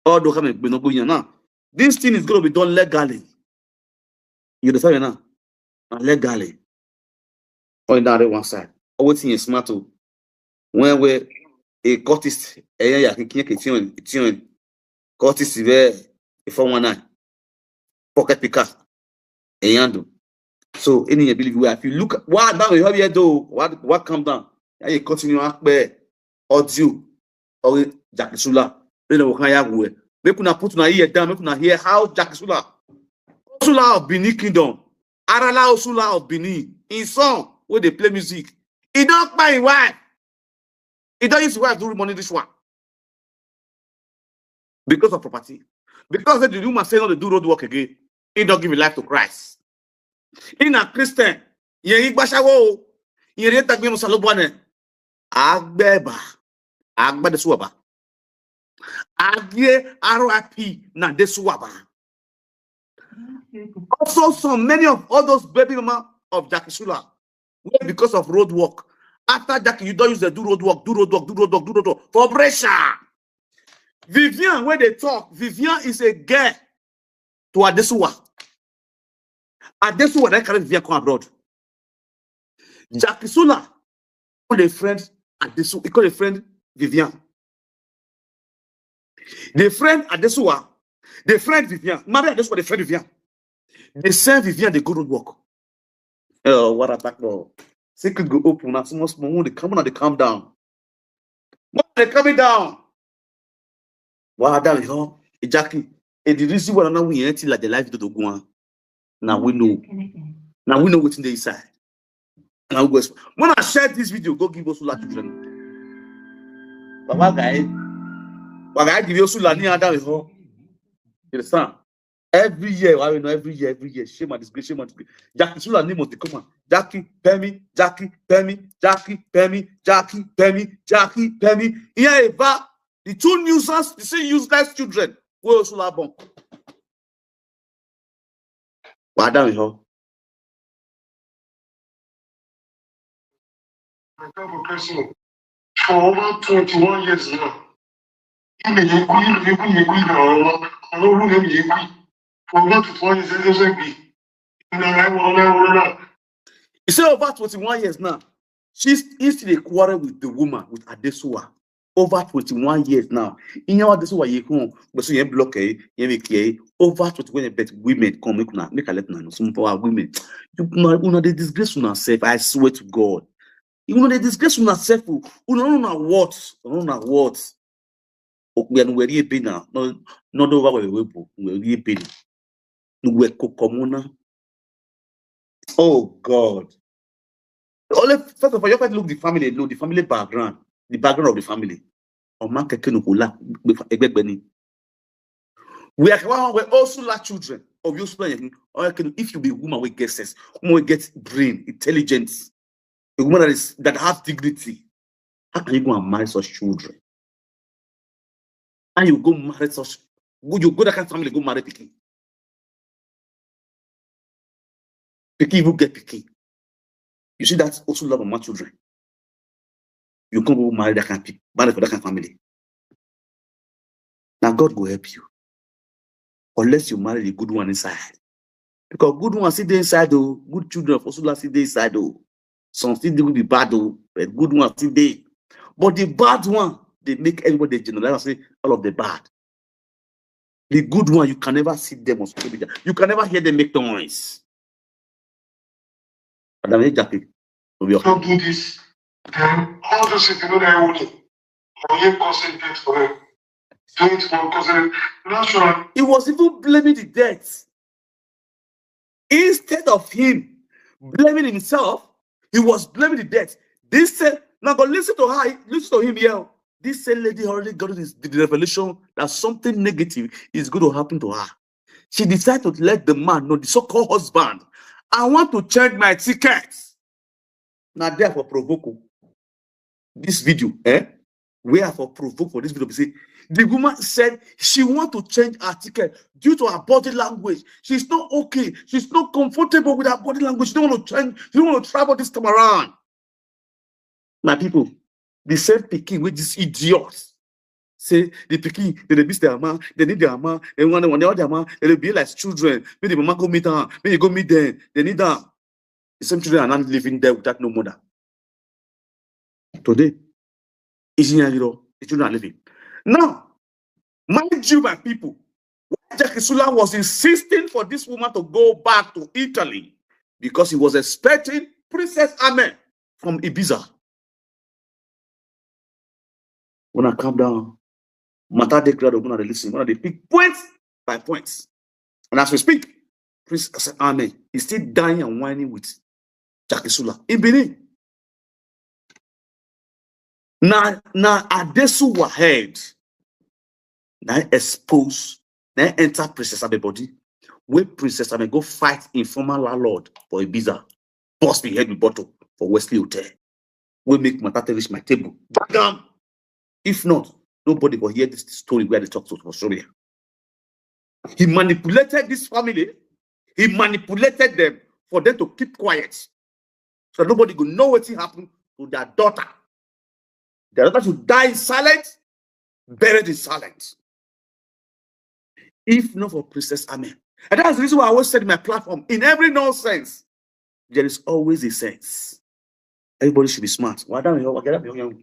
All do come egbe no gbo yan. Now, this thing is going to be done legally. You understand me now? And legally. On that one side. Oh, waiting is smart too. When we a cultist, a ya kikin kitin kitin cultist there, a four one nine pocket picker, a handle. So any you believe where if you look what down you have here though, what what come down? Yeah, you continue up there. Audio or Jackie Sula. Then we can have we. Make una put una ear down, make una hear how Jackie Sula, Sula of Benin Kingdom, Arala Osula of Benin, in song where they play music. He don't buy his wife. He don't use his wife to do money this one. Because of property. Because the woman say no, they do road work again. He don't give his life to Christ. In a Christian, ye igbashawo, ye re tagbe musalobane. Agbeba. Agba de suaba. Agie R I P na de suaba. Also, some many of all those baby mama of Jackie Sula, wey because of road work, after Jackie, you don't use the do road work, do road work, do road work, do road work for pressure. Vivian, when they talk, Vivian is a girl to Adesuwa. Adesuwa that carry Vivian come abroad. Jackie Sula, call a friend Adesu, he call a friend Vivian. The friend Adesuwa, the friend Vivian. Mother Adesuwa, the friend Vivian. They send Vivian, they go road work. Oh, what a back door. Secret go open now. Small, small. When they come down, they come down. When they coming down. Wow, that is all. Jackie. And the reason why now we ain't like the life to go on. Now we know. Now we know what's in the inside. Now we go. When I share this video, go give us all children. Baba guy. Baba guy give you Sula ni Adam is all. You understand? Every year, I know every year, every year. Shame and disgrace, shame and disgrace. Jackie Sula name must come on. Jackie, Pemi, Jackie, Pemi, Jackie, Pemi, Jackie, Pemi, Jackie, Pemi. Here, Eva, the two nuisance, the same useless children. Where Sula born? Why down here? My God, for Christ, for over twenty-one years now. Ime yekwi, ime yekwi, ime yekwi, na ọrụ, ọrụ uru na ime yekwi. For over twenty-one years, eze eze bi. Na na wala na wala na. You say over twenty-one years now. She's he still a quarrel with the woman, with Adesuwa. Over twenty-one years now. In your Adesuwa, you come, but so you block eh, you make eh. Over twenty-one years, but women come make una make a let now. Some of our women, you know, you know they disgrace yourself. I swear to God, you know they disgrace yourself. You know, know what, you know what. Okpia no weri ebe na, no no do wa we we bo weri ebe na. No we kokomona. Oh God. Only first of all, you have to look the family alone, the family background, the background of the family. Oman keke no kula egbegbeni. We are one we also like children of you explain. Or can if you be woman with get sense, woman with get brain, intelligence, a woman that is that has dignity, how can you go and marry such children? And you go marry such, go you go that kind of family, go marry pikin. Pikin even get pikin. You see that also love of my children. You can't go marry that kind of people, marry for that kind of family. Now God will help you. Unless you marry the good one inside. Because good one see the inside though, good children of Osula see the inside though. Some still do be bad though, but good one still there. But the bad one, they make everybody generalize and say all of the bad. The good one, you can never see them on social media. You can never hear them make noise. Madam Ejake, Obi Oka. Don't do this. Then all those things, you know, they only. Oye concentrate for them. Do it for concentrate. Natural. He was even blaming the death. Instead of him blaming himself, he was blaming the death. This said, now go listen to her, listen to him here. This said lady already got this, the revelation that something negative is going to happen to her. She decided to let the man know, the so-called husband, "I want to change my ticket." Now, therefore, provoke this video, eh? Where for provoke for this video, be say the woman said she want to change her ticket due to her body language. She's not okay. She's not comfortable with her body language. She don't want to change. She don't want to travel this time around. My people, the same pikin with this idiot say the pikin, they dey miss their mama, they need their mama, they want, want all their mama, they dey be like children. Make the mama go meet her, make you go meet them, they need them. The same children are not living there without no mother. Today, Ijinyayiro, the children are living. Now, mind you, my people, why Jackie Sula was insisting for this woman to go back to Italy because he was expecting Princess Amen from Ibiza. When I calm down, matter dey crowd, when I dey listen, when I dey pick points by points. And as we speak, Princess Amen is still dying and whining with Jackie Sula in Benin. Now, now Adesuwa head, now expose, now enter Princess Amen body. Where Princess Amen go fight informal landlord for Ibiza, bust the head with bottle for Wesley Hotel. We make matter take reach my table. Bam! If not, nobody go hear this story where they talk to for Soria. He manipulated this family. He manipulated them for them to keep quiet, so that nobody go know what happened to their daughter. Their daughter should die in silence, buried in silence. If not for Princess Amen. And that's the reason why I always said in my platform, in every nonsense, there is always a sense. Everybody should be smart. Why don't you get up your young?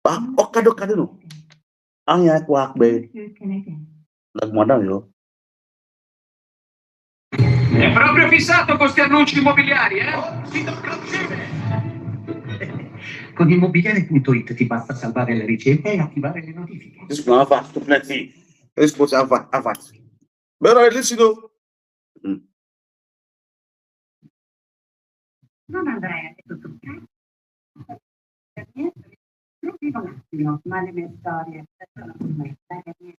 Ah, okado kado no. Anya kwa akpe. Like madam yo. È proprio fissato con sti annunci immobiliari, eh? Con immobiliare punto it ti basta salvare le ricette e attivare le notifiche. This one have to plenty. This supposed to have have. But I listen though. Non andrei a letto truccata. Per niente, trucchi un attimo, ma le mie storie sono come la mia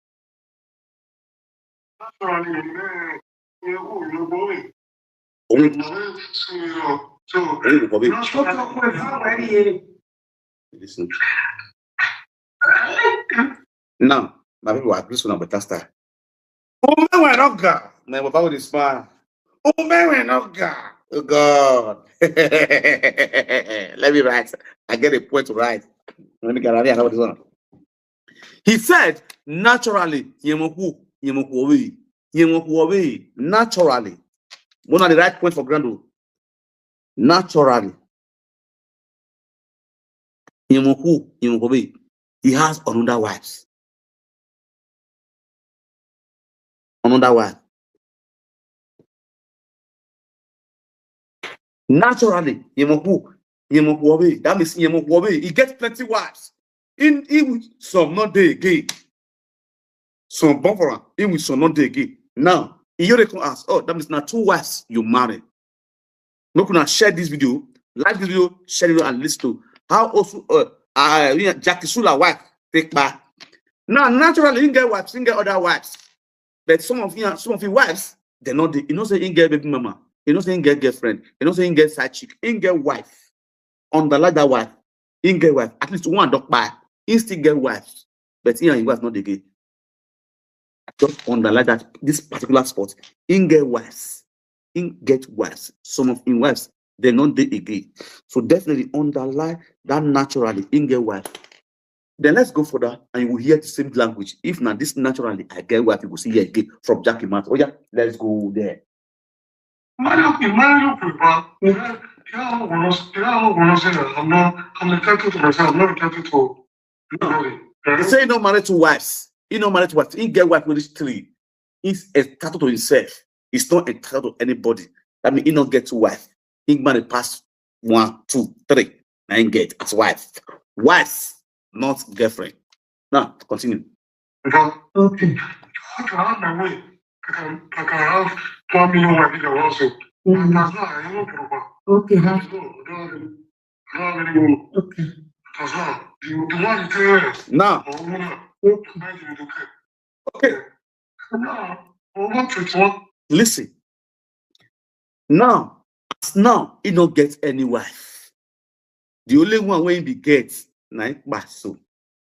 Only, only the coffee. Non so come fare ieri. Listen. Now, my people are this one better style. Oh man, when not God. Man, what about this man? Oh man, when not God. Oh God. Let me write. I get a point to write. Let me get out of this one. He said, naturally, yemoku, yemoku obi, yemoku obi, naturally. One of the right point for Grando. Naturally. Yemoku, yemoku obi. He has another wives. Another wife. Naturally, yemoku, yemoku obi. That means yemoku obi. He gets plenty wives. In, in some not dey again. Some born for him, in with some not dey again. Now, he already come ask, oh, that means now two wives you marry. Make una share this video, like this video, share it and listen to how also uh, uh Jackie Sula wife take back. Now, naturally, he get wives, he get other wives. But some of you, some of your wives, they not, you know, say he get baby mama, you know, say he get girlfriend, you know, say he get side chick, he get wife. Underline that wife, he get wife, at least one dog by, he still get wife, but he and his wife not again. Just underline that this particular spot, he get wives, he get wives. Some of his wives, they not dey again. So definitely underline that naturally, he get wife. Then let's go further and you will hear the same language. If not this naturally, I get wife, you will see here again from Jackie Mat. Oh yeah, let's go there. Marry, you marry no prefer. You know, you know, you know, say I'm not, I'm entitled to myself. I'm not entitled to nobody. He say he no married two wives. He no married two wives. He get wife with these three. He's entitled to himself. He's not entitled to anybody. That means he not get two wives. He married past one, two, three. I ain't get as wife. Wife, not girlfriend. Now, continue. Because okay, I can have my way. I can, I can have one million wife if I want to. But that's not, I don't know. Okay, huh? No, I don't have any, I don't have any woman. Okay. That's not. The, the one you tell her, Now, or woman, Okay. I think it's okay. okay, Now, over twenty-one. Listen. Now, as now, he no get any wife. The only one wey he be get na him kpa so.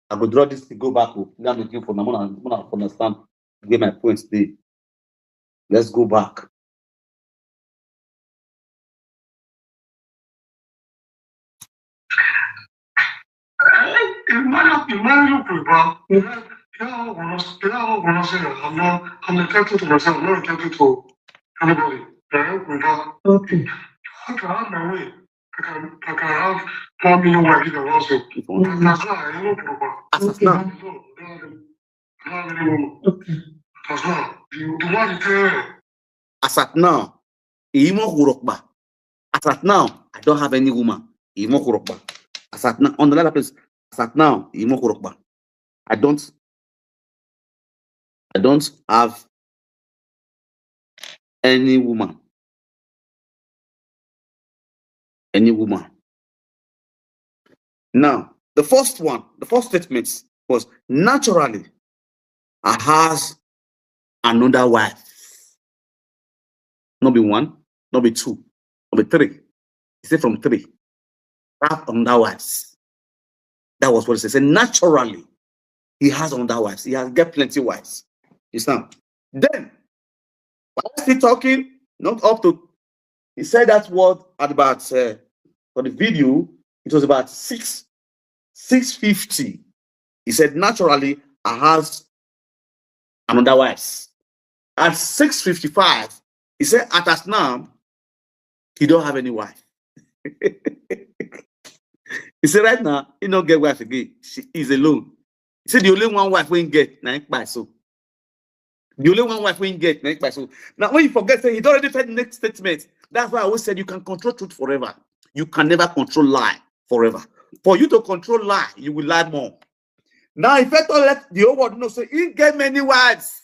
I go draw this thing go back. Oh, let me give for now. Una, una understand where my points dey. Let's go back. You marry, you marry no prefer. You know, you know, you know, you know, say I'm not, I'm entitled to myself. I'm not entitled to anybody. I don't prefer. Okay. I can have my way. I can, I can have one million wife if I want to. If you want. But that's not, I don't prefer. As at Okay. now, No, I don't have any, I don't have any woman. Okay. That's not. The, the one you tell her, as at now, he won't hurokba. As at now, I don't have any woman. He won't hurokba. As at now, on the other place, as at now, he won't hurokba. I don't, I don't have any woman. Any woman. Now, the first one, the first statement was naturally, I has another wife. Not be one, not be two, not be three. He said from three. Have another wives. That was what he said. Say naturally, he has another wives. He has get plenty wives. You understand? Then, while still talking, not up to, he said that word at about uh, for the video. It was about six, six fifty. He said naturally, I has another wives. At six fifty-five, he said at as now, he don't have any wife. He said right now, he don't get wife again. She is alone. He said the only one wife we get na him kpa so. The only one wife we get na him kpa so. Now when you forget, say he don't already said next statement. That's why I always said you can control truth forever. You can never control lie forever. For you to control lie, you will lie more. Now, if I don't let the whole world know, say he get many wives.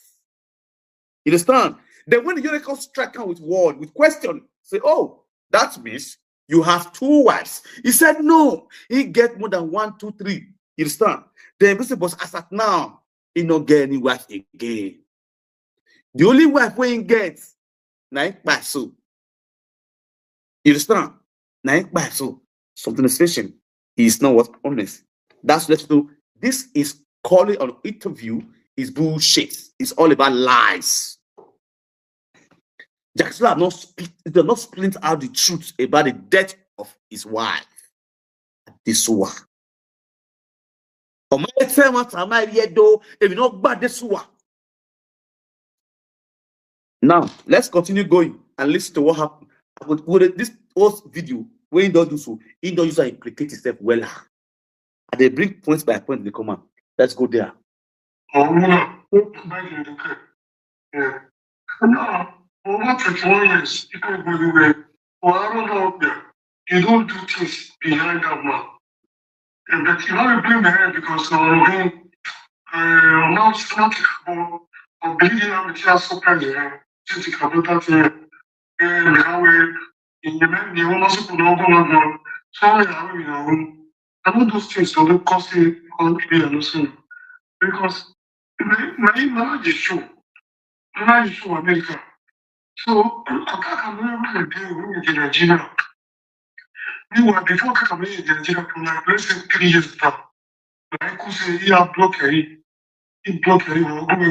You understand? Then when the Yore come strike him with word, with question, say, oh, that means you have two wives. He said, no, he get more than one, two, three. You understand? Then we say, but as at now, he not get any wife again. The only wife we he get, na him kpa so. You understand? Na him kpa so. Something is fishing. He is not what honest. That's let you know. This is calling on interview is bullshit. It's all about lies. Jackson have not split, they not splint out the truth about the death of his wife. This one. Ọmọ ẹ tẹ́ wọn tà máa rí ẹ̀dọ́, èmi náà gbàdé sùwà. Now, let's continue going and listen to what happened. I would, would this whole video, when he don't do so, he don't use to implicate himself well. And they bring points by point, they come on. Let's go there. Or woman, báyìí ló dúkẹ́. Yeah. Now, over twenty-one years, people go everywhere. Well, I don't know. Yeah. You don't do things behind that man. And but you don't blame her because of him. Uh, not, not, but, but believe you have a chance to surprise her. Just to come out here. And how we, in the men, the woman, so could not go on. Sorry, how we know. I know those things don't cost you, can't be a lesson. Because my, my marriage is show. Marriage is show America. So, I can't remember the day when you get Nigeria. Meanwhile, before I come here in Nigeria, for like, let's say three years now, like, who say, yeah, block her. He block her. He block her.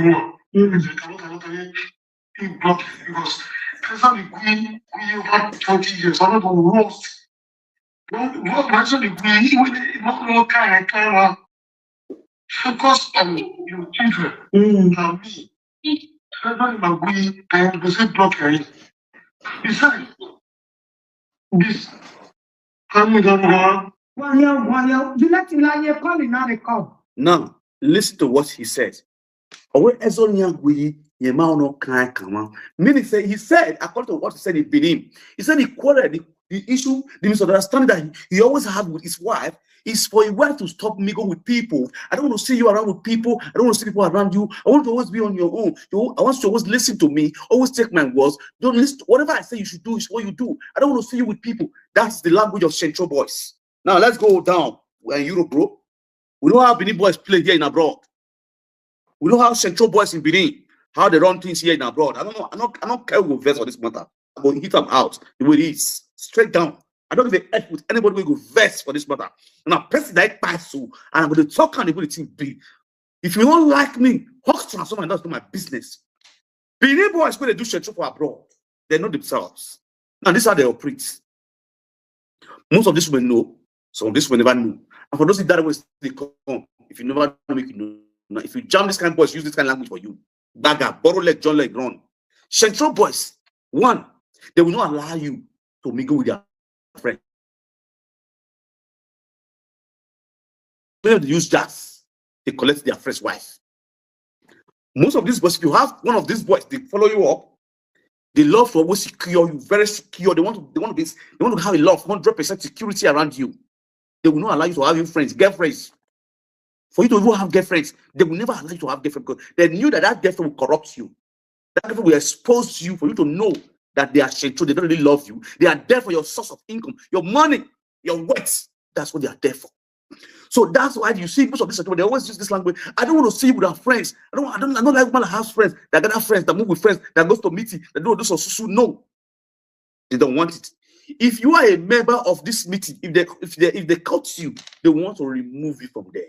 He block her. Because that's how the queen, queen over twenty years. I don't know what. What, what, why should the queen, even the, not, not kind of, kind of, focus on your children Mm. and me. Especially my queen, and they say block her. Besides, this, I'm gonna Why you, why you, you let him lie here, call him now, they call. Now, listen to what he says. Owe ezo nyangwi ye ma ono kai kama. Meaning say he said, according to what he said in Benin, he said he quarreled the, the issue, the misunderstanding that he, he always had with his wife is for his wife to stop mingle with people. I don't want to see you around with people. I don't want to see people around you. I want you to always be on your own. You, I want you to always listen to me. Always take my words. Don't listen to whatever I say you should do is what you do. I don't want to see you with people. That's the language of Central Boys. Now let's go down. We're in Europe, bro. We know how Benin boys play here in abroad. We know how Central boys in Benin, how they run things here in abroad. I don't know. I don't. I don't care who go vex for this matter. I go hit them out the way it is, straight down. I don't even F with anybody who go vex for this matter. And a person like pass you, and I'm going to talk and the way the thing be. If you don't like me, hawk transformer, that's not my business. Benin boys go they do Central for abroad. They know themselves. Now this is how they operate. Most of this will know. Some of this will never know. And for those that way they come, if you never know, make you know. Now, if you jam this kind of boys, use this kind of language for you. Gaga, borrow leg, John leg, run. Central boys, one, they will not allow you to mingle with their friends. When they use jazz, they collect their friend's wife. Most of these boys, if you have one of these boys, they follow you up. They love to always secure you, very secure. They want to, they want to be, they want to have a lot of hundred percent security around you. They will not allow you to have your friends, girlfriends. For you to even have girlfriends, they will never allow you to have girlfriend because they knew that that girlfriend will corrupt you. That girlfriend will expose you for you to know that they are shencho. They don't really love you. They are there for your source of income, your money, your worth. That's what they are there for. So that's why you see most of these people, they always use this language. I don't want to see you with our friends. I don't, I don't, I don't like women that have friends, that gather friends, that move with friends, that goes to meeting, that do this or so. No, they don't want it. If you are a member of this meeting, if they if they if they cut you, they want to remove you from there.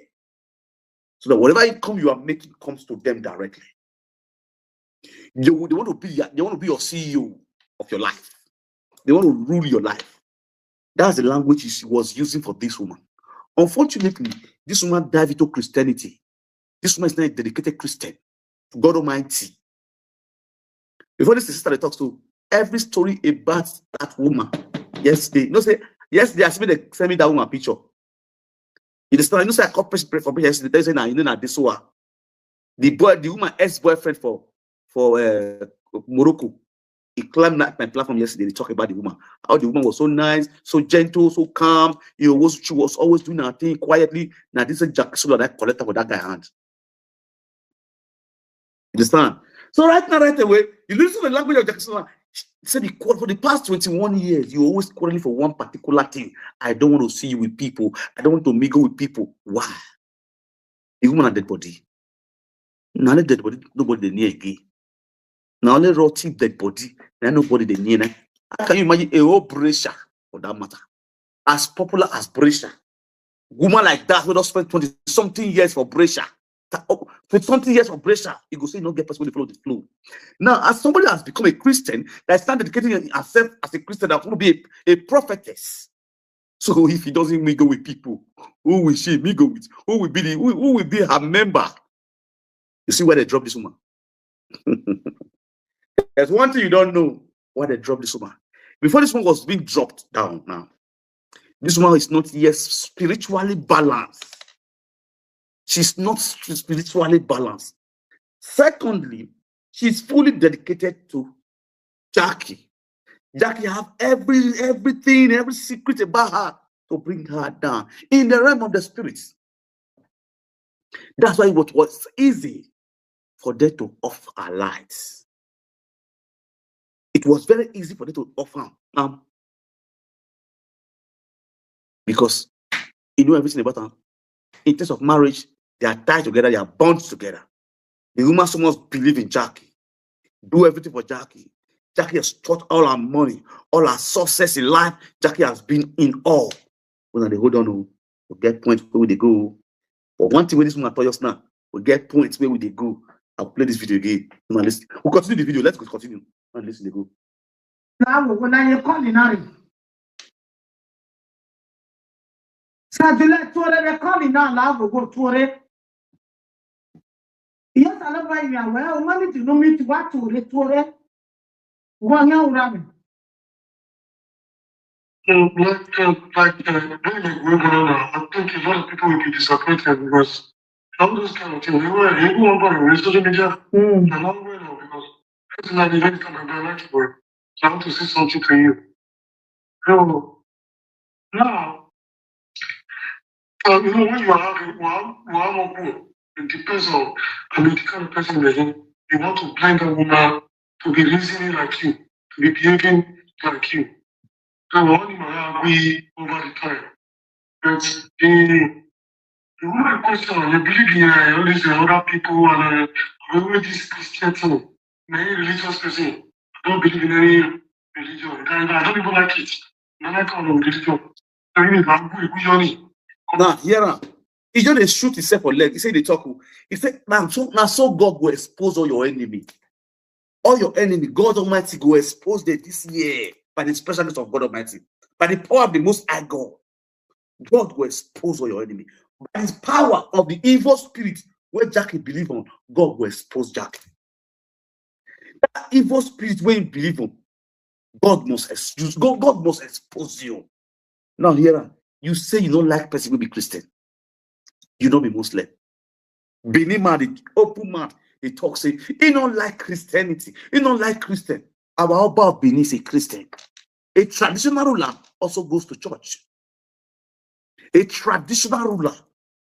So that whatever income you are making comes to them directly. They, will- they want to be your- they want to be your C E O of your life. They want to rule your life. That's the language he was using for this woman. Unfortunately, this woman dive into Christianity. This woman is not a dedicated Christian to God Almighty. Before this sister they talk to every story about that woman yesterday. You know, say yesterday I see they send me that woman picture. You understand? You know, say I call person pray for me yesterday. They say now you know now this one. The boy, the woman ex-boyfriend for for uh, Morocco. He climbed that my platform yesterday. They talk about the woman. How the woman was so nice, so gentle, so calm. He was she was always doing her thing quietly. Now this is Jack Sula that collector for that guy hand. You understand? So right now, right away, you listen to the language of Jack Sula. He said he called for the past twenty-one years. You always quarreling for one particular thing. I don't want to see you with people. I don't want to mingle with people. Why? The woman a dead body. Now let dead body, nobody dey near again. Now only rotten dead body, now nobody dey near. Now. How can you imagine a whole Brescia for that matter? As popular as Brescia. Woman like that will not spend twenty something years for Brescia. Ta- oh, twenty something years for Brescia, you go say you no get person to follow the flow. Now, as somebody has become a Christian, that is now dedicating herself as a Christian that want to be a, a prophetess. So if he doesn't mingle with people, who will she mingle with? Who will be the who, who will be her member? You see where they drop this woman. There's one thing you don't know why they dropped this woman. Before this one was being dropped down now, this woman is not yet spiritually balanced. She's not spiritually balanced. Secondly, she's fully dedicated to Jackie. Jackie have every everything, every secret about her to bring her down in the realm of the spirits. That's why it was easy for them to off her lights. It was very easy for them to off her. Um, because you know everything about her. In terms of marriage, they are tied together, they are bound together. The woman so much believe in Jackie, do everything for Jackie. Jackie has taught all her money, all her success in life. Jackie has been in awe. When they hold on, oh, we get point where we dey go. But one thing with this woman tell us now, we get points where we dey go. I'll play this video again. Come on, listen. We'll continue the video. Let's go continue. Come on, listen, they go. Now we go now you call in hurry. Sadule Tore, they call in now, now we go Tore. Yes, I love why you are well. Money to know me to what Tore, Tore. Go on, now, Rami. uh, like, uh, like, uh, doing like we're gonna now, I think a lot of people will be disappointed because all those kind of things, they were, everyone got on social media, Mm. and all well now because it's an event coming down next work. So I want to say something to you. So now, uh, you know, when you are having one, one more, it depends on, I mean, the kind of person you're in. You want to blend that woman to be reasoning like you, to be behaving like you. So, what do you agree over the time? But the, the one question, you believe in uh, all these uh, other people and uh, all this Christian thing. Many religious person, I don't believe in any religion. I, I don't even like it. I don't like all of religion. I mean, I'm good, good journey. Now, hear am. He just dey shoot himself for leg. He say dey talk. Oh. He say, now so, now so God go expose all your enemy. All your enemy, God Almighty go expose them this year by the special grace of God Almighty, by the power of the Most High God. God go expose all your enemy. By the power of the evil spirit where Jackie believe on, God go expose Jackie. That evil spirit where you believe on, God must excuse, God, God must expose you. Now hear am. You say you don't like person will be Christian. You don't be Muslim. Benin man, the open man, he talk say he don't like Christianity. He don't like Christian. Our Oba of Benin is a Christian. A traditional ruler also goes to church. A traditional ruler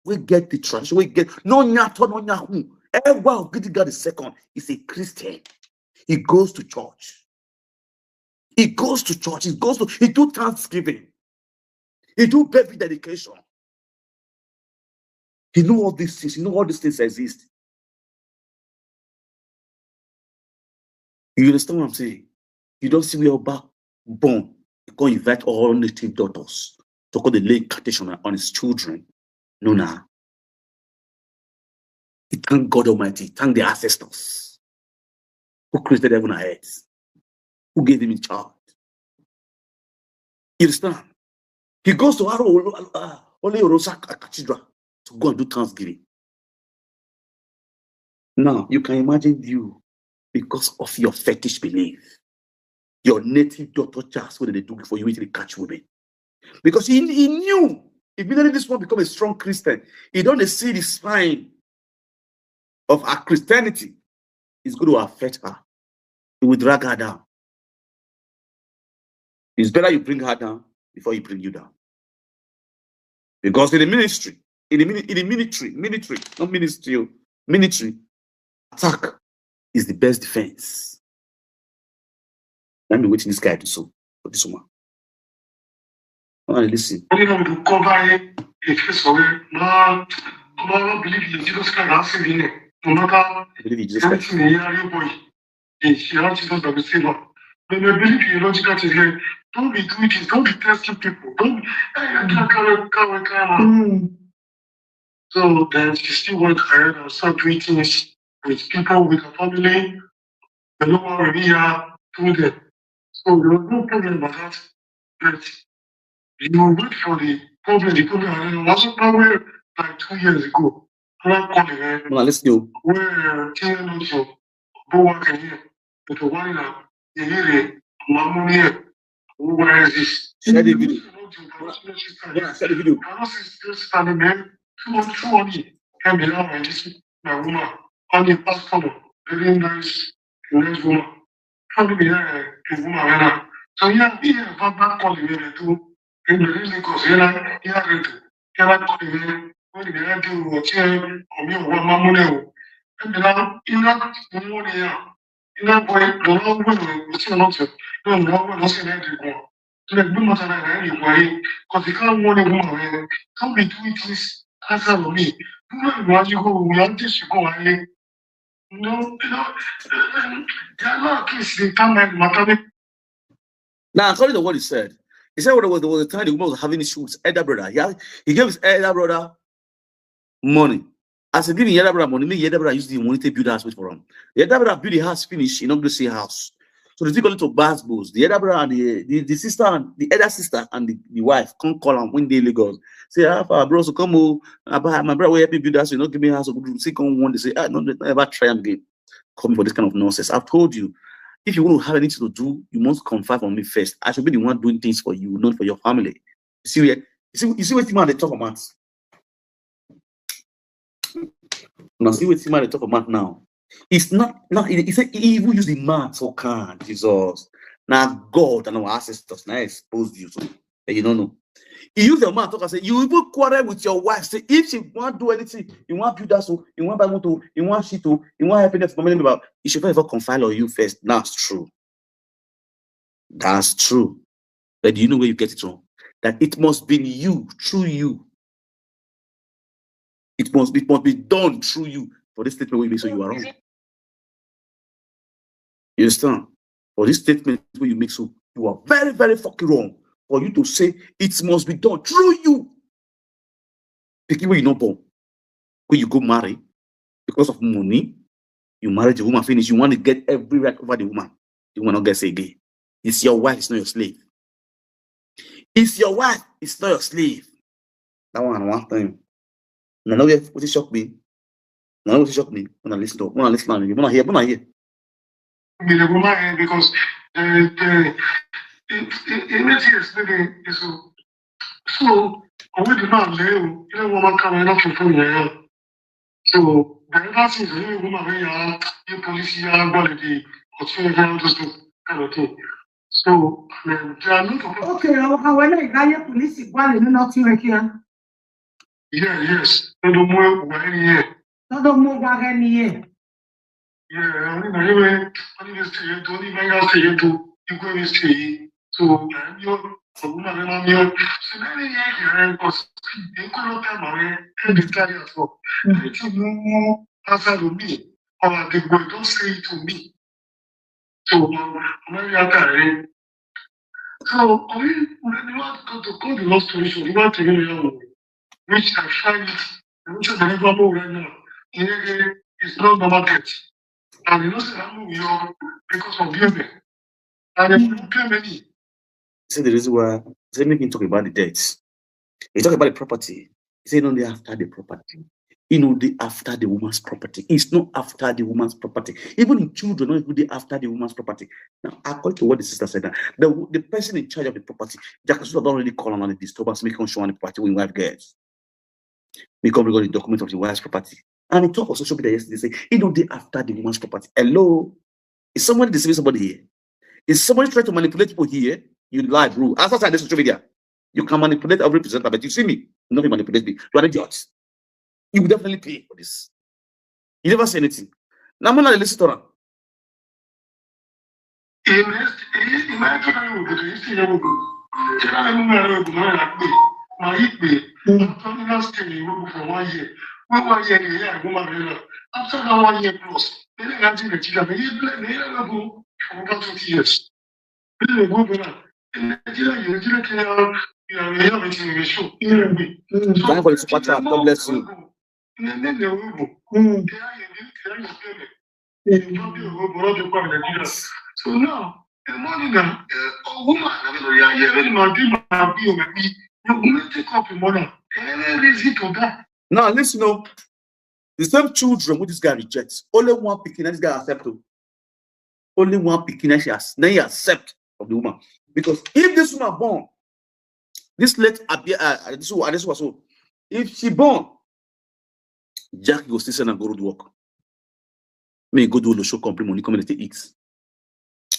we get the tradition, we get no nyato, no nyahu. Everyone who get the second is a Christian. He goes to church. He goes to church. He goes to, he do thanksgiving. He do baby dedication. He know all these things. He know all these things exist. You understand what I'm saying? You don't see where Oba born. You go invite all native daughters to go the lay incantation on his children. No, nah. He thank God Almighty, thank the ancestors who created heaven and earth, who gave him in charge. You understand? He goes to Aro Olo- uh, Ole Orosa Ca- Cathedral to go and do thanksgiving. Now, you can imagine you because of your fetish belief. Your native daughter chance, what did they do for you? It catch women. Because he, he knew immediately this one become a strong Christian, he don't see the sign of her Christianity is going to affect her. It will drag her down. It's better you bring her down before he bring you down. Because in the ministry, in the, mini- in the military, military, not ministry, oh, military, attack is the best defense. Let me wait this guy to so for this woman. Come on, listen. Only know to cover it, it is away. No, no, no, believe in Jesus Christ. That's it. No matter I believe in Jesus Christ. anything, yeah, you boy. She has Jesus as a savior. When you believe in logical things, like, don't be doing this, don't be testing people, don't be, hey, you can't carry, carry, carry. Mm. So then she still went ahead and started doing things with people, with her family. The no one really had told them. So there was no problem about that. But you wait for the problem, the problem, and it wasn't problem like two years ago. Black calling, eh? Come on, let's go. Where T N O so, Bowa Kenya, but the one in a, the area, Mamuni, who where is this? Share the video. Come on, share the video. I was just standing there, two on two on it. And the now I just my woman, and the pastor, very nice, nice woman. How do we have a woman right now? So yeah, we have a bad call in there too. In the reason because here I here I do. Here I call in there. When we have to watch here, or me or one mamone. And now in that morning, yeah. In that boy, the wrong way, we see a lot of no, no, no, see that one. Like, no matter that, anyway, because you can't want a woman, man. Don't be doing this as for me. You know, why you go, we have this, you go, I no, you know, there are a lot of things they can't mind matter. Now, according to what he said, he said there was, there was a time the woman was having issues with his elder brother. Yeah, he gave his elder brother money. As he give his elder brother money, make his elder brother use the money to build a house with for him. The elder brother build the house finish, he not going to see house. So the thing going to Basbos. The elder brother and the, the, the sister and the elder sister and the, the wife can't call him when they Lagos. Say, ah, for bros, come oh, about my brother will help you build house. You not give me house. Say, come one. They say, ah, no, never try him again. Come for this kind of nonsense. I've told you, If you want to have anything to do, you must confide on me first. I should be the one doing things for you, not for your family. You see where you see, you see what man they talk about. Now see what man they talk about now. It's not not it's a evil use the man so can Jesus. Now God and our ancestors now expose you so that you don't know. He used the man talk and say, you even quarrel with your wife. Say if she want do anything, you want build that so, you want buy motor, you want shit, oh, you want happiness for many people. You should first of all confide on you first. That's true. That's true. But do you know where you get it wrong? That it must be you, through you. It must it must be done through you for this statement we make so you are wrong. You understand? For this statement where you make so you are very, very fucking wrong. For you to say it must be done through you. Pikin wey you no born, wey you go marry because of money, you marry the woman finish, you want to get every right over the woman. The woman not get say again. It's your wife, it's not your slave. It's your wife, it's not your slave. That one I want time. Now know what shock me. Now what shock me. When I listen to, when I listen to, when I hear, when I hear. Be the woman eh, because uh, the it it it makes you explain it so so with the man there you know woman come and not to phone there so the other thing is you woman when you are you police you are going to the or two you have those things kind of thing so um, there are no Okay, àwọn àwọn eléyìí láyé kò ní sì gbọ́ àlè nínú ọtí rẹ̀ kíá. Yeah, yes. Todo mundo guardian. Tọ́dọ̀ mú wa rẹ nìyẹn. Yeah, I mean, I mean, I mean, stay here, don't even stay here, do you go and stay here. So, I'm your, so woman, I'm your, so many years behind us, you could not tell my head, and the carry us up. Anything you know, outside of me, or the boy, don't say it to me. So, um, I'm very happy. So, I mean, when you want to go to call the lost solution, you want to know which I find it, which is the level right now. It's not normal debt. And you know, say, I'm moving on because of behavior. And if you pay many, See the reason why say make him talk about the debts. He talk about the property. He say no, they after the property. You know, they after the woman's property. It's not after the woman's property. Even the children, not even they after the woman's property. Now, according to what the sister said, now, the, the person in charge of the property, Jack Susa don't really call on the disturbance, make sure on the property when wife gets. We come regarding the document of the wife's property. And he talk on social media yesterday, say, you know, they after the woman's property. Hello? Is somebody deceiving somebody here? Is somebody trying to manipulate people here? You lie, bro. As outside the social media, you can manipulate every presenter, but you see me, you not manipulate me. You are the judge. You will definitely pay for this. You never say anything. Now, I'm not listening to her. Imagine you go to history level. Tell me, my level, my level, my level. Twenty last ten year, we go for one year. We one year, yeah, go my level. After that one year plus, then I got to Nigeria. They play, they level for over twenty years. Then they go there. Nigeria, Nigeria, Kenya, you are here with the show. You know me. Thank you for the super chat. God bless you. And then they will go. Mm. They are in this, they are in Spain. They don't be a whole lot of people in Nigeria. So now, the money now, uh, a woman, I mean, yeah, yeah, when my be my be my be, you will take up the money. Any reason to that? Now, listen up. The same children with this guy rejects. Only one picking, this guy accept. Oh. Only one picking, then she has, then he accept of the woman. Because if this woman born, this late Abia, uh, this one, this was so. If she born, Jack go still send and go road work. Me go do show complete money, come and eat.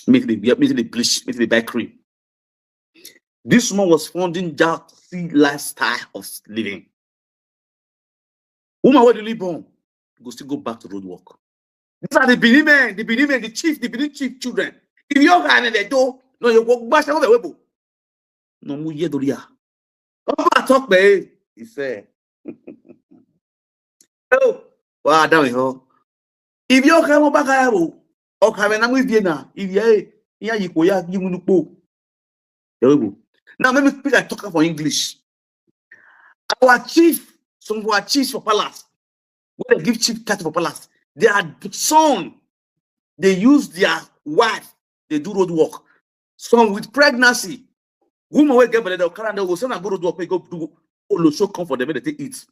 Make the make the bleach, make the buy cream. This woman was funding Jack lifestyle of living. Woman where the live on, go still go back to road work. These are the Benin men, the Benin men, the chief, the Benin chief children. If you have an do, no, you go back to the webo. No mu ye doria. Papa talk be, he said. Oh, wow, down here. If you come back, I will. Or come and I'm with you now. If you, yeah, you go, yeah, you will go. There we go. Now let me speak and talk for English. Our chief, some of our chiefs for palace, when they give chief title for palace, their son, they use their wife, they do road work. Some with pregnancy, woman will get belle, they'll carry and they will send and go road work, they go do Olosho come for them, they take it.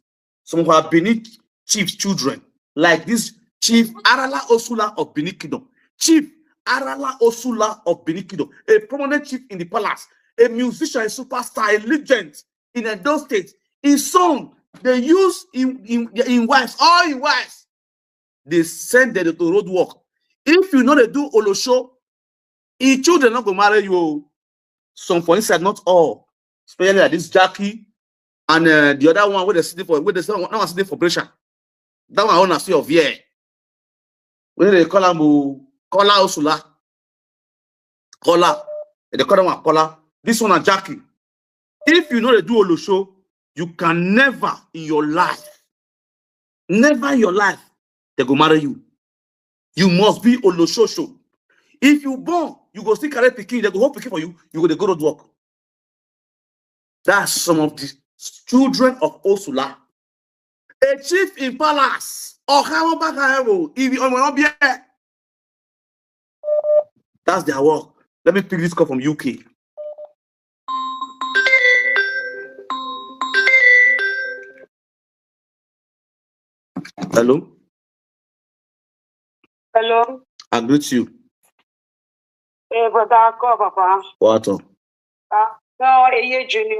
Some of our Benin chief children, like this chief Arala Osula of Benin Kingdom. Chief Arala Osula of Benin Kingdom, a prominent chief in the palace, a musician, a superstar, a legend in Edo State. His son, they use in, in, in wives, all his wives, they send them to road work. If you know they do Olosho, his children not go marry you. Some for inside, not all. Especially like this Jackie and uh, the other one where they sitting for where they say that one sitting for pressure. That one I wanna see of here. When they call him uh, Kola Osula. Kola. They call him Kola. This one and Jackie. If you know they do Olosho, you can never in your life, never in your life, they go marry you. You must be Oloshosho. If you born, you go still carry picking, they go hold picking for you, you go to go road work. That's some of the children of Osula. A chief in palace, or how about if you on be That's their work. Let me pick this call from U K. Hello? Hello. I greet you. Hey, brother, call, Papa. What up? Ah, no, hey, Junior.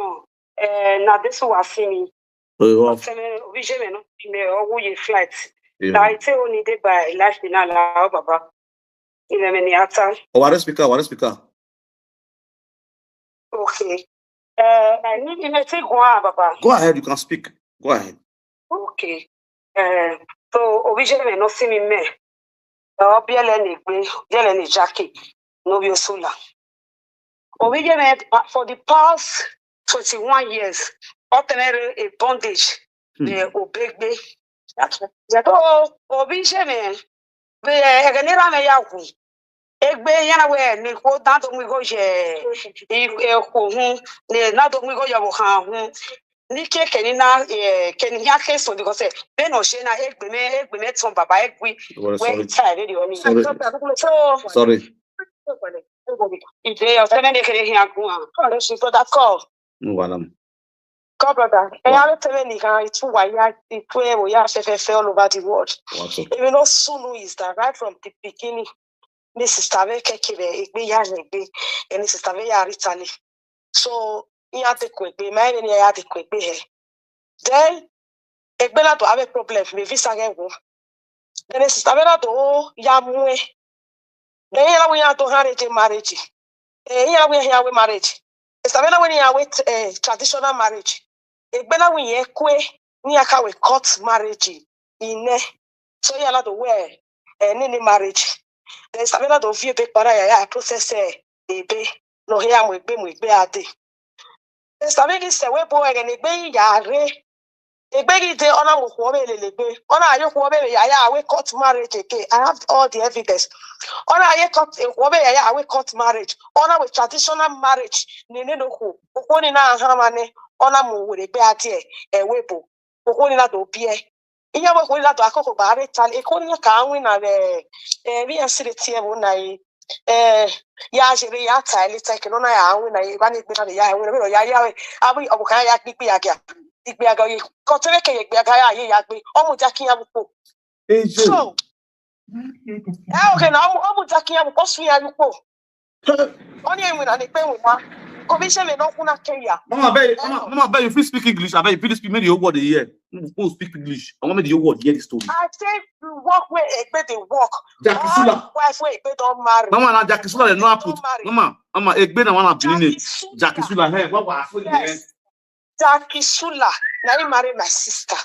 Eh, now this was see me. Oh, you have, Send me, we should not be me or who you flight. yeah. Now I tell only day by life in our Baba. In a many atta. Oh, what speaker? What speaker? Okay. Eh, I need to take one, Baba. Go ahead, you can speak. Go ahead. Okay. Eh, so, Obijeme no see me me. Obiele ni gbe, Obiele ni Jackie, no be Osula. Obijeme, uh, for the past twenty-one years, otemere a bondage, Hmm. eh, obegbe. That's, that's all. Obijeme, be, eh, egenera me ya wu. Egbe yana we ni ko na do mi go je, i, eh, ko hun, ni na do mi go yo ha hun. Ni ke ke ni na, eh, ke ni ya ke so because, eh, be no she na egbe me, egbe me ton baba egbe. Well, Where sorry. Tired, you know. Sorry. So, Sorry. if they are seven, they can hear go on. Oh, she got that call. No, well, um, Call, brother. Wow. I have to tell you, it's who I am, it's where we are, all over the world. what's up? Even though Sulu is that right from the beginning, this sister very kekebe, egbe ya egbe, and this sister very aritali. So, he had to quick be, my name had to quick be here. Then, egbe na to have a problem, me visa get go. Then the sister very to ya mwe. Then he we ya to marriage, marriage. Eh, he we ya we marriage. Sister very when ya with, eh, traditional marriage. Egbe na we ye kwe, ni aka we court marriage. Ine. So he allowed to wear, eh, nini marriage. Then sister very to view big para ya, ya process, eh, ebe. No, here mo egbe, mo egbe ade. Then sister very say we boy, and egbe ya re. Egbe gi de ona mo ko be le legbe. Ona ayo ko be ya, ya we court marriage again. I have all the evidence. Ona ayo court, eh, ko be ya, ya we court marriage. Ona we traditional marriage. Ni ni no ko. Ko ni na ha mane. Ona mo we egbe ade, eh, we bo. Ko ni na do bie. Iya we ko ni na do akoko ba re tan. E ko ni ka anwi na le. Eh, we asire tie bo na yi. Eh, ya jere ya ta ele ta ke no na ya anwi na yi ba ni gbe na ya anwi na ya ya we. Abi obuka ya gbe ya ga. Igbe aga yi. Ko tere ke ye gbe aga ya ye ya gbe. Omu jaki ya bupo. A J. So, eh, okay, na omu, omu jaki ya bupo, su ya bupo. Oni enwe na ni pe enwe ma. Ko bi se me no kuna Kenya. Mama, I beg, Mama, Mama, I beg you, please speak English. I beg you, please speak. Make the whole world dey hear. Who speak English? I want make the whole world hear the story. I say the work where egbe dey work. Jackie Sula. All wife where egbe don marry. Mama, na Jackie Sula they no put. Don marry. Mama, Mama, egbe na one of Benin name. Jackie Sula. Jackie Sula, hey, what was Yes. Jackie Sula, na him marry my sister.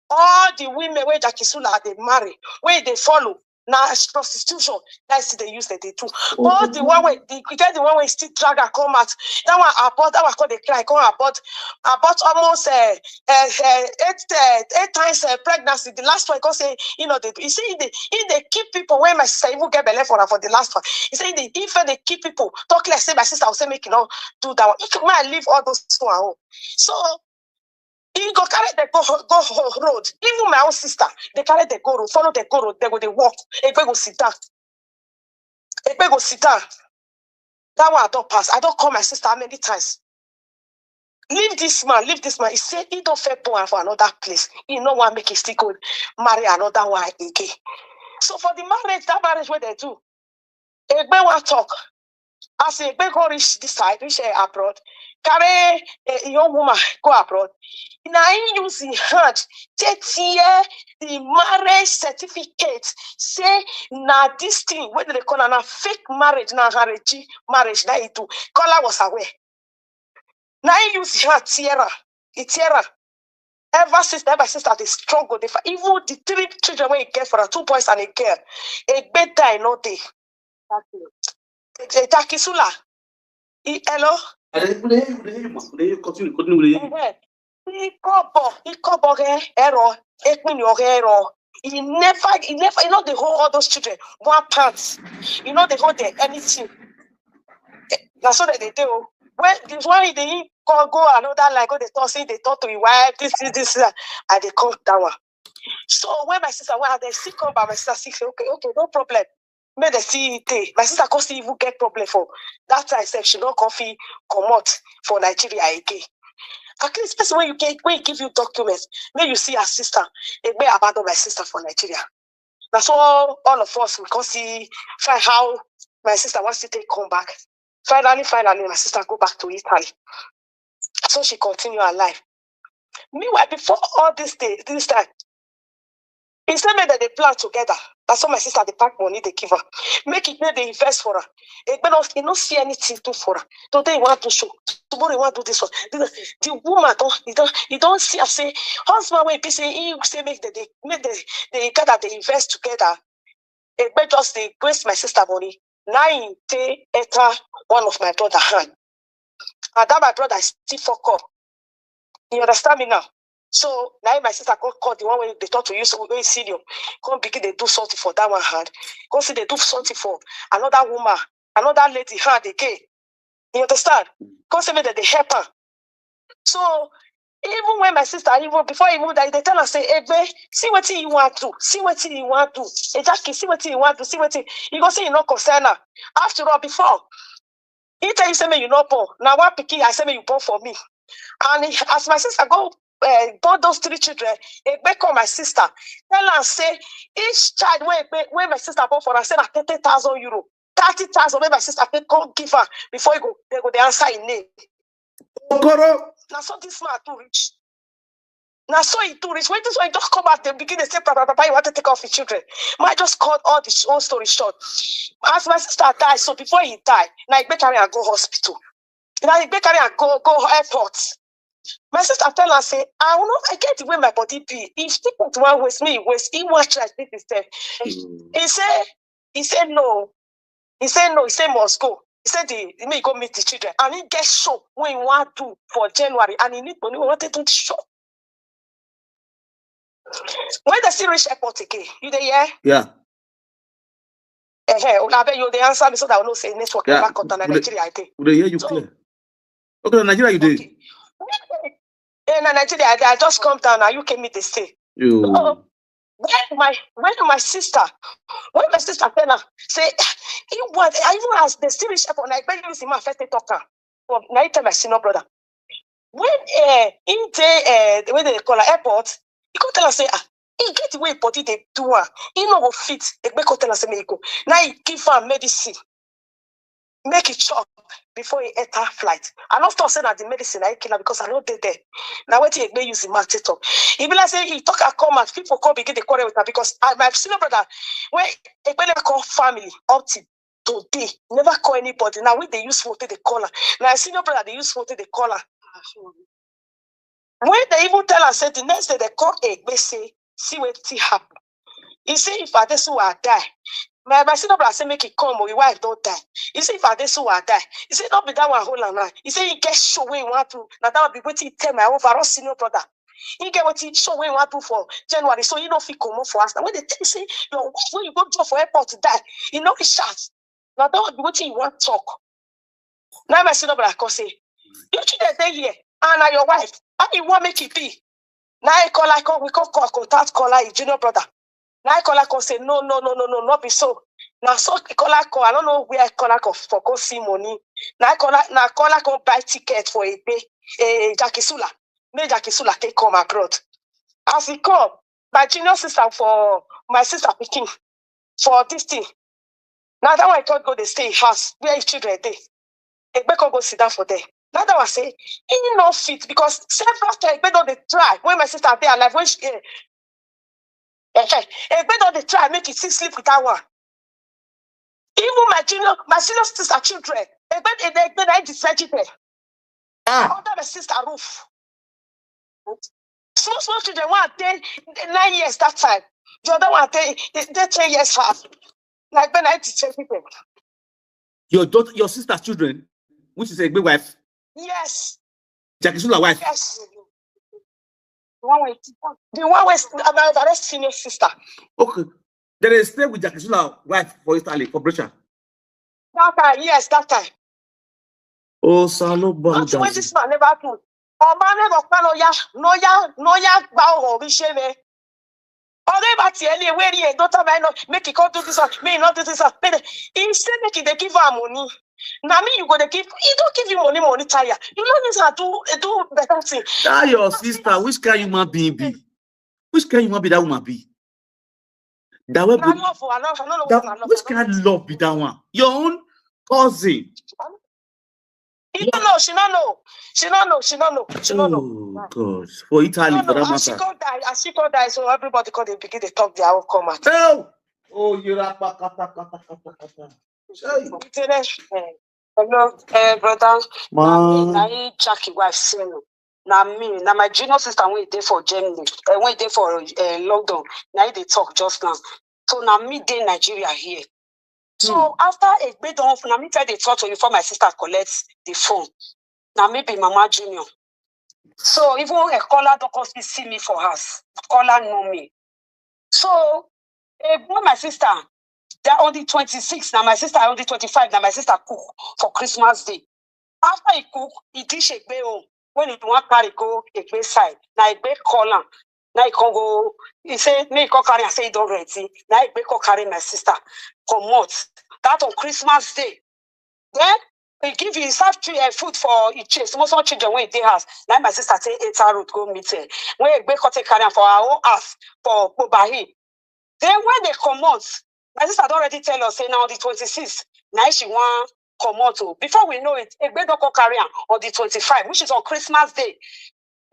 All the women where Jackie Sula they marry, where they follow, na prostitution. That's the use that they do. All the one way, the, you get the one way still drag her come out. That one abort, that one call the cry, come abort, abort almost, uh, uh, uh, eight, uh, eight times, uh, pregnancy. The last one, come say, you know, they, you see, they, if they keep people where my sister even get belly for her for the last one. He say, they, if they keep people, talk like say my sister will say, make you not do that one. If I leave all those two at home. So, he go carry the go, go road. Even my own sister, they carry the go road, follow the go road, they go, they walk. Egbe go sit down. Egbe go sit down. That one I don't pass. I don't call my sister many times. Leave this man, leave this man. He said he don't fair born for another place. He no want make he still go marry another one again. So for the marriage, that marriage where they do, Egbe wan talk. As Egbe go reach this side, reach eh, abroad, carry eh, young woman go abroad. Na him use him hand take tear the marriage certificate. Say na this thing wey dem dey call am na fake marriage, na Hareji marriage na he do. Kola was aware. Na him use him hand tear am. He tear am. Ever since then, my sister dey struggle. Dey fight. Even the three children wey he get for her, two boys and a girl, Egbe die no dey. Jackie Sula. He, hello? I dey, we dey hear you, we dey hear you, ma. We dey hear you. Continue, continue, we dey hear you. Ehe. Ikobo, ikobo ge ero, ekpini oge ero. He never, he never, he no dey hold all those children one pants. He no dey hold them anything. Eh, na so dem dey dey o. When the one he dey call go another line, go dey talk, say he dey talk to him wife, this, this, this, that. I dey call that one. So when my sister, when I dey still come back, my sister still say, okay, okay, no problem. Make dem still dey. My sister come still even get problem for that time sef. She no come fit comot for Nigeria again. At least person wey you get, wey give you documents, make you see her sister. Egbe abandon my sister for Nigeria. Na so all, all of us we come see find how my sister wan still take come back. Finally, finally, my sister go back to Italy. So she continue her life. Meanwhile, before all this day, this time, he say make dem dey plan together. Na so my sister dey pack money dey give her. Make e dey dey invest for her. Egbe no, he no see anything do for her. Today he wan do show. Tomorrow he wan do this one. This one. The woman don, he don, he don see am say husband wey be say he say make dem dey, make dem dey gather dey invest together. Egbe just dey waste my sister money. Na him take enter one of my brother hand. And that my brother still fuck up. You understand me now? So na him my sister come call the one wey dey talk to you, so wey senior, come begin dey do something for that one hand. Come still dey do something for another woman, another lady hand again. You understand? Come say make dem dey help am. So even when my sister, even before he even die, he dey tell am say, Egbe, see wetin he wan do, see wetin he wan do. Ejaki, see wetin he wan do, see wetin. He go say he no concern am. After all, before, he tell you say make you no born. Na one pikin I say make you born for me. And he, as my sister go eh, born those three children, Egbe call my sister. Tell am say each child wey Egbe, wey my sister born for am, say na thirty thousand euro. Thirty thousand wey my sister fit come give am before he go, they go dey answer him name. Okoro. Na so this man too rich. Na so he too rich. When this one just come out, they begin to say, papa, papa, you want to take off his children. Man just cut all the sh- whole story short. As my sister die, so before he die, na Egbe carry am go hospital. Na Egbe carry am go, go airport. My sister tell am say, I will not, I get the way my body be. If he put one waste, me waste, he wan try take himself. He say, he say no. He say no. He say must go. He said the, me go meet the children, and he get show wey he wan do for January, and he need money wey he wan take do the show. When they still reach airport again, you dey hear? Yeah. Eh, eh, una abeg, you dey answer me so that I know say network Yeah, never cut on we dey- Nigeria I dey. We dey hear you So- clear. Okay, na Nigeria you dey. Okay. Eh, na Nigeria I dey. I just come down. Na U K me dey stay. You. So when my, when my sister, when my sister tell am say he want, I even ask, they still reach airport. Na Egbe use him man first take talk am. But na he tell my senior brother. When eh, he dey, eh, the way they call am, airport, he come tell am say, ah, he get the way body dey do am. He no go fit. Egbe come tell am say make he go. Now he give am medicine, make he chop before he enter flight. I no talk say na the medicine na he kill am, because I no dey there. Na wetin Egbe use him mouth take talk. E be like say he talk am come out, people come begin dey quarrel with am, because I, my senior brother, when Egbe never call family up till today, never call anybody. Now we dey use phone take dey call am. Na senior brother dey use phone take dey call am. When they even tell am say the next day they call Egbe say, see wetin happen. He say if Adesuwa die, my, my senior brother say make he come o, his wife don die. He say if Adesuwa die, he say no be that one hold am now. He say he get show wey he wan do. Na that one be wetin he tell my overall senior brother. He get wetin show wey he wan do for January, so he no fit comot for house. Na when they tell you say your wife wey you go drop for airport die, he no reach house. Na that one be wetin he wan talk. Now my senior brother come say, you children dey here, and na your wife. How you wan make it be? Now he call, I call, we come call, contact caller, his junior brother. Now he call, I come say, no, no, no, no, no, not be so. Now so he call, I call, I don't know where I call, I call for go see money. Now I call, now call, I come buy ticket for Egbe, eh, Jackie Sula. Make Jackie Sula take come abroad. As he come, my junior sister for my sister pikin for this thing. Na that one I thought go dey stay in house where his children dey. Egbe come go sit down for there. Na that one say he no fit because several times Egbe don dey try when my sister dey alive, when she eh, eh, eh, Egbe don dey try make he still sleep with that one. Even my junior, my senior sister children, Egbe, Egbe na him decide children. Ah, Under my sister roof. Small small children, one dey nine years that time. The other one dey dey ten years half. Like when I teach everything. Your daughter, your sister's children, which is Egbe wife, Yes, Jakisula wife. Yes. The one wey the one wey my overall senior sister. Okay. They dey stay with Jakisula wife for Italy, for Brescia. That time, yes, that time. Oh, Salo Until when this man never do. Ọba never plan oya, no ya, no ya gba ọ̀rọ̀ mi ṣe me. Ọ̀rẹ́ bá tiẹ̀ lé ewé rí ẹ̀ dọ́tà báyìí náà, make e come do this one, make e not do this one. Make e, he say make e dey give am money. Na me you go dey give, he don give you money, money tire. You no need to do do better thing. That your sister, which kind human being be? Which kind human being that woman be? That way, Na love, I love, I don't know what that, na love. Which kind love be that one? Your own cousin. You don't know, she don't know. She don't know, she don't know, she don't know. Oh God, for Italy, No, for no, that as she matter. Come die, as she come die, so everybody come dey begin dey talk their own come out. Oh, oh, you're a pakata, kata, kata, kata. Hey, It's a rest, eh. Hello, eh, brother. Na me, na man. him Jackie wife say no. Na me, na my junior sister wey dey for Germany, eh, wey dey for eh, London. Na him dey talk just now. So na me dey Nigeria here. So Hmm. after Egbe don, na me try dey talk to you before my sister collect the phone. Na me be Mama Junior. So even a caller don come still see me for house. Caller know me. So eh, when my sister, that on the twenty-six, now my sister on the twenty-five, now my sister cook for Christmas Day. After he cook, he dish Egbe home. When he want carry go Egbe side, now Egbe call am. Now he can go. He say, "Make he come carry am." Say he don ready. Now Egbe come carry my sister comot. That on Christmas Day. Then he give himself to uh, food for him chase. Small small children wey dey house. Now my sister say enter road go meet her. When Egbe come take carry am for her own house for Pobahi. Then when they comot, my sister don already tell us say now on the twenty-sixth, now she wan comot o. Before we know it, Egbe don come carry am on the twenty-five, which is on Christmas Day.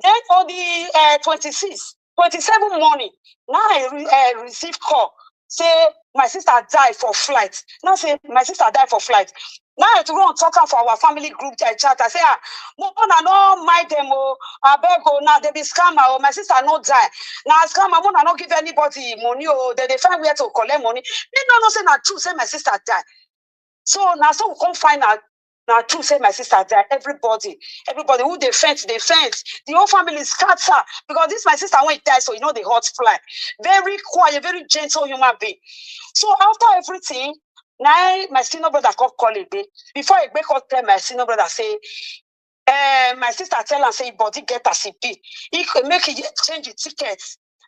Then on the uh, twenty-six, twenty-seven morning, now I re- uh, receive call say my sister die for flight. Now say my sister die for flight. Now I run talk am for our family group uh, chat. I say, "Ah, mo na no mind them o. Abeg o, now they be scammer o. My sister no die. Now scammer, mo na no give anybody money o. They dey find where to collect money." Me no know say na true say my sister die. So now so we come find out na true say my sister die. Everybody, everybody who dey faint, dey faint. The whole family scatter because this my sister when die, so you know the hot fly, very quiet, very gentle human being. So after everything, now my senior brother come call Egbe. Before Egbe come tell my senior brother say, eh, my sister tell am say him body get as e be. He go make he change the ticket.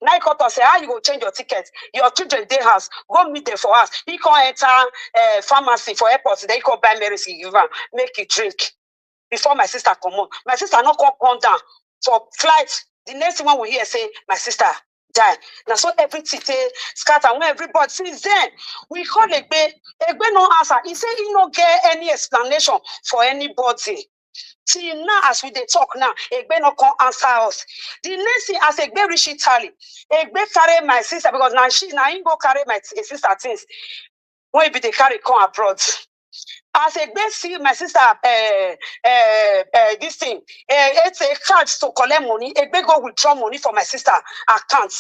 Now he come talk say, "How you go change your ticket? Your children dey house. Go meet them for house." He come enter uh, pharmacy for airport. Then he come buy medicine give am, make he drink. Before my sister comot, my sister no come come down for flight. The next thing when we hear say my sister die. Now so everything take scatter. When everybody since then, we call Egbe. Egbe no answer. He say he no get any explanation for anybody. Till now, as we dey talk now, Egbe no come answer us. The next thing, as Egbe reach Italy, Egbe carry my sister because now she now he go carry my t- sister things. When he be dey carry come abroad. As Egbe see my sister, uh, uh, uh, this thing, uh, it's a card to collect money. Egbe go withdraw money for my sister account.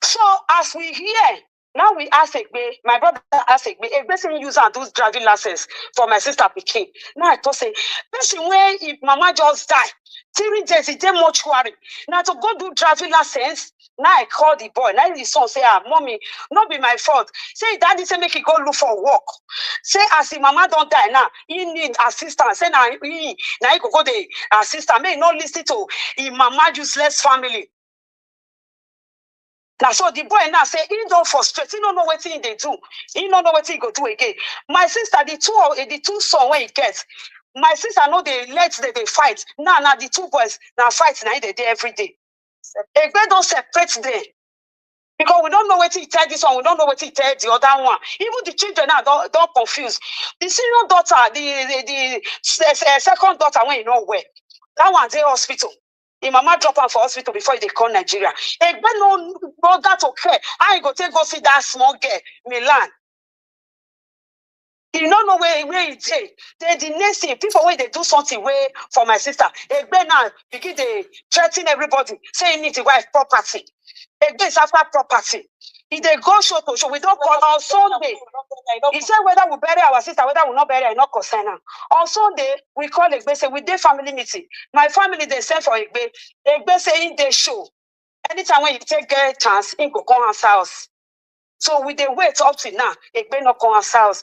So as we hear, now we ask Egbe, my brother ask Egbe, Egbe say use and do driving license for my sister pikin. Now I talk say, person when if mama just die, three days he dey mortuary. Now to go do driving license. Now I call the boy. Now the son say, "Ah, mommy, not be my fault." Say daddy say make he go look for work. Say as his mama don't die now, he need assistance. Say now he now he go go the assistance. May he not listen to his mama useless family. Now so the boy now say he don't frustrate. He don't know what thing they do. He don't know what he go do again. My sister, the two of the two son when he gets, my sister know they let them they fight. Now now the two boys now fight now they dey every day. Egbe don't separate them. Because we don't know what he tell this one, we don't know what he tell the other one. Even the children now don't, don't confuse. The senior daughter, the the, the se- se- second daughter, when you know where that one dey hospital. Im mama drop am for hospital before they come Nigeria. Egbe no bother to care. How you go take go see that small girl, Milan? You no know where where e dey. Then the next thing, people wey dey do something wey for my sister, Egbe now begin dey threaten everybody, say he need the wife property. Egbe is after property. He dey go show to show. We don call on Sunday. He say whether we bury our sister, whether we not bury, I not concern am. On Sunday, we call Egbe say we dey family meeting. My family dey send for Egbe. Egbe say he dey show. Anytime when you take get chance, he go come answer us. So we dey wait up till now. Egbe no come answer us.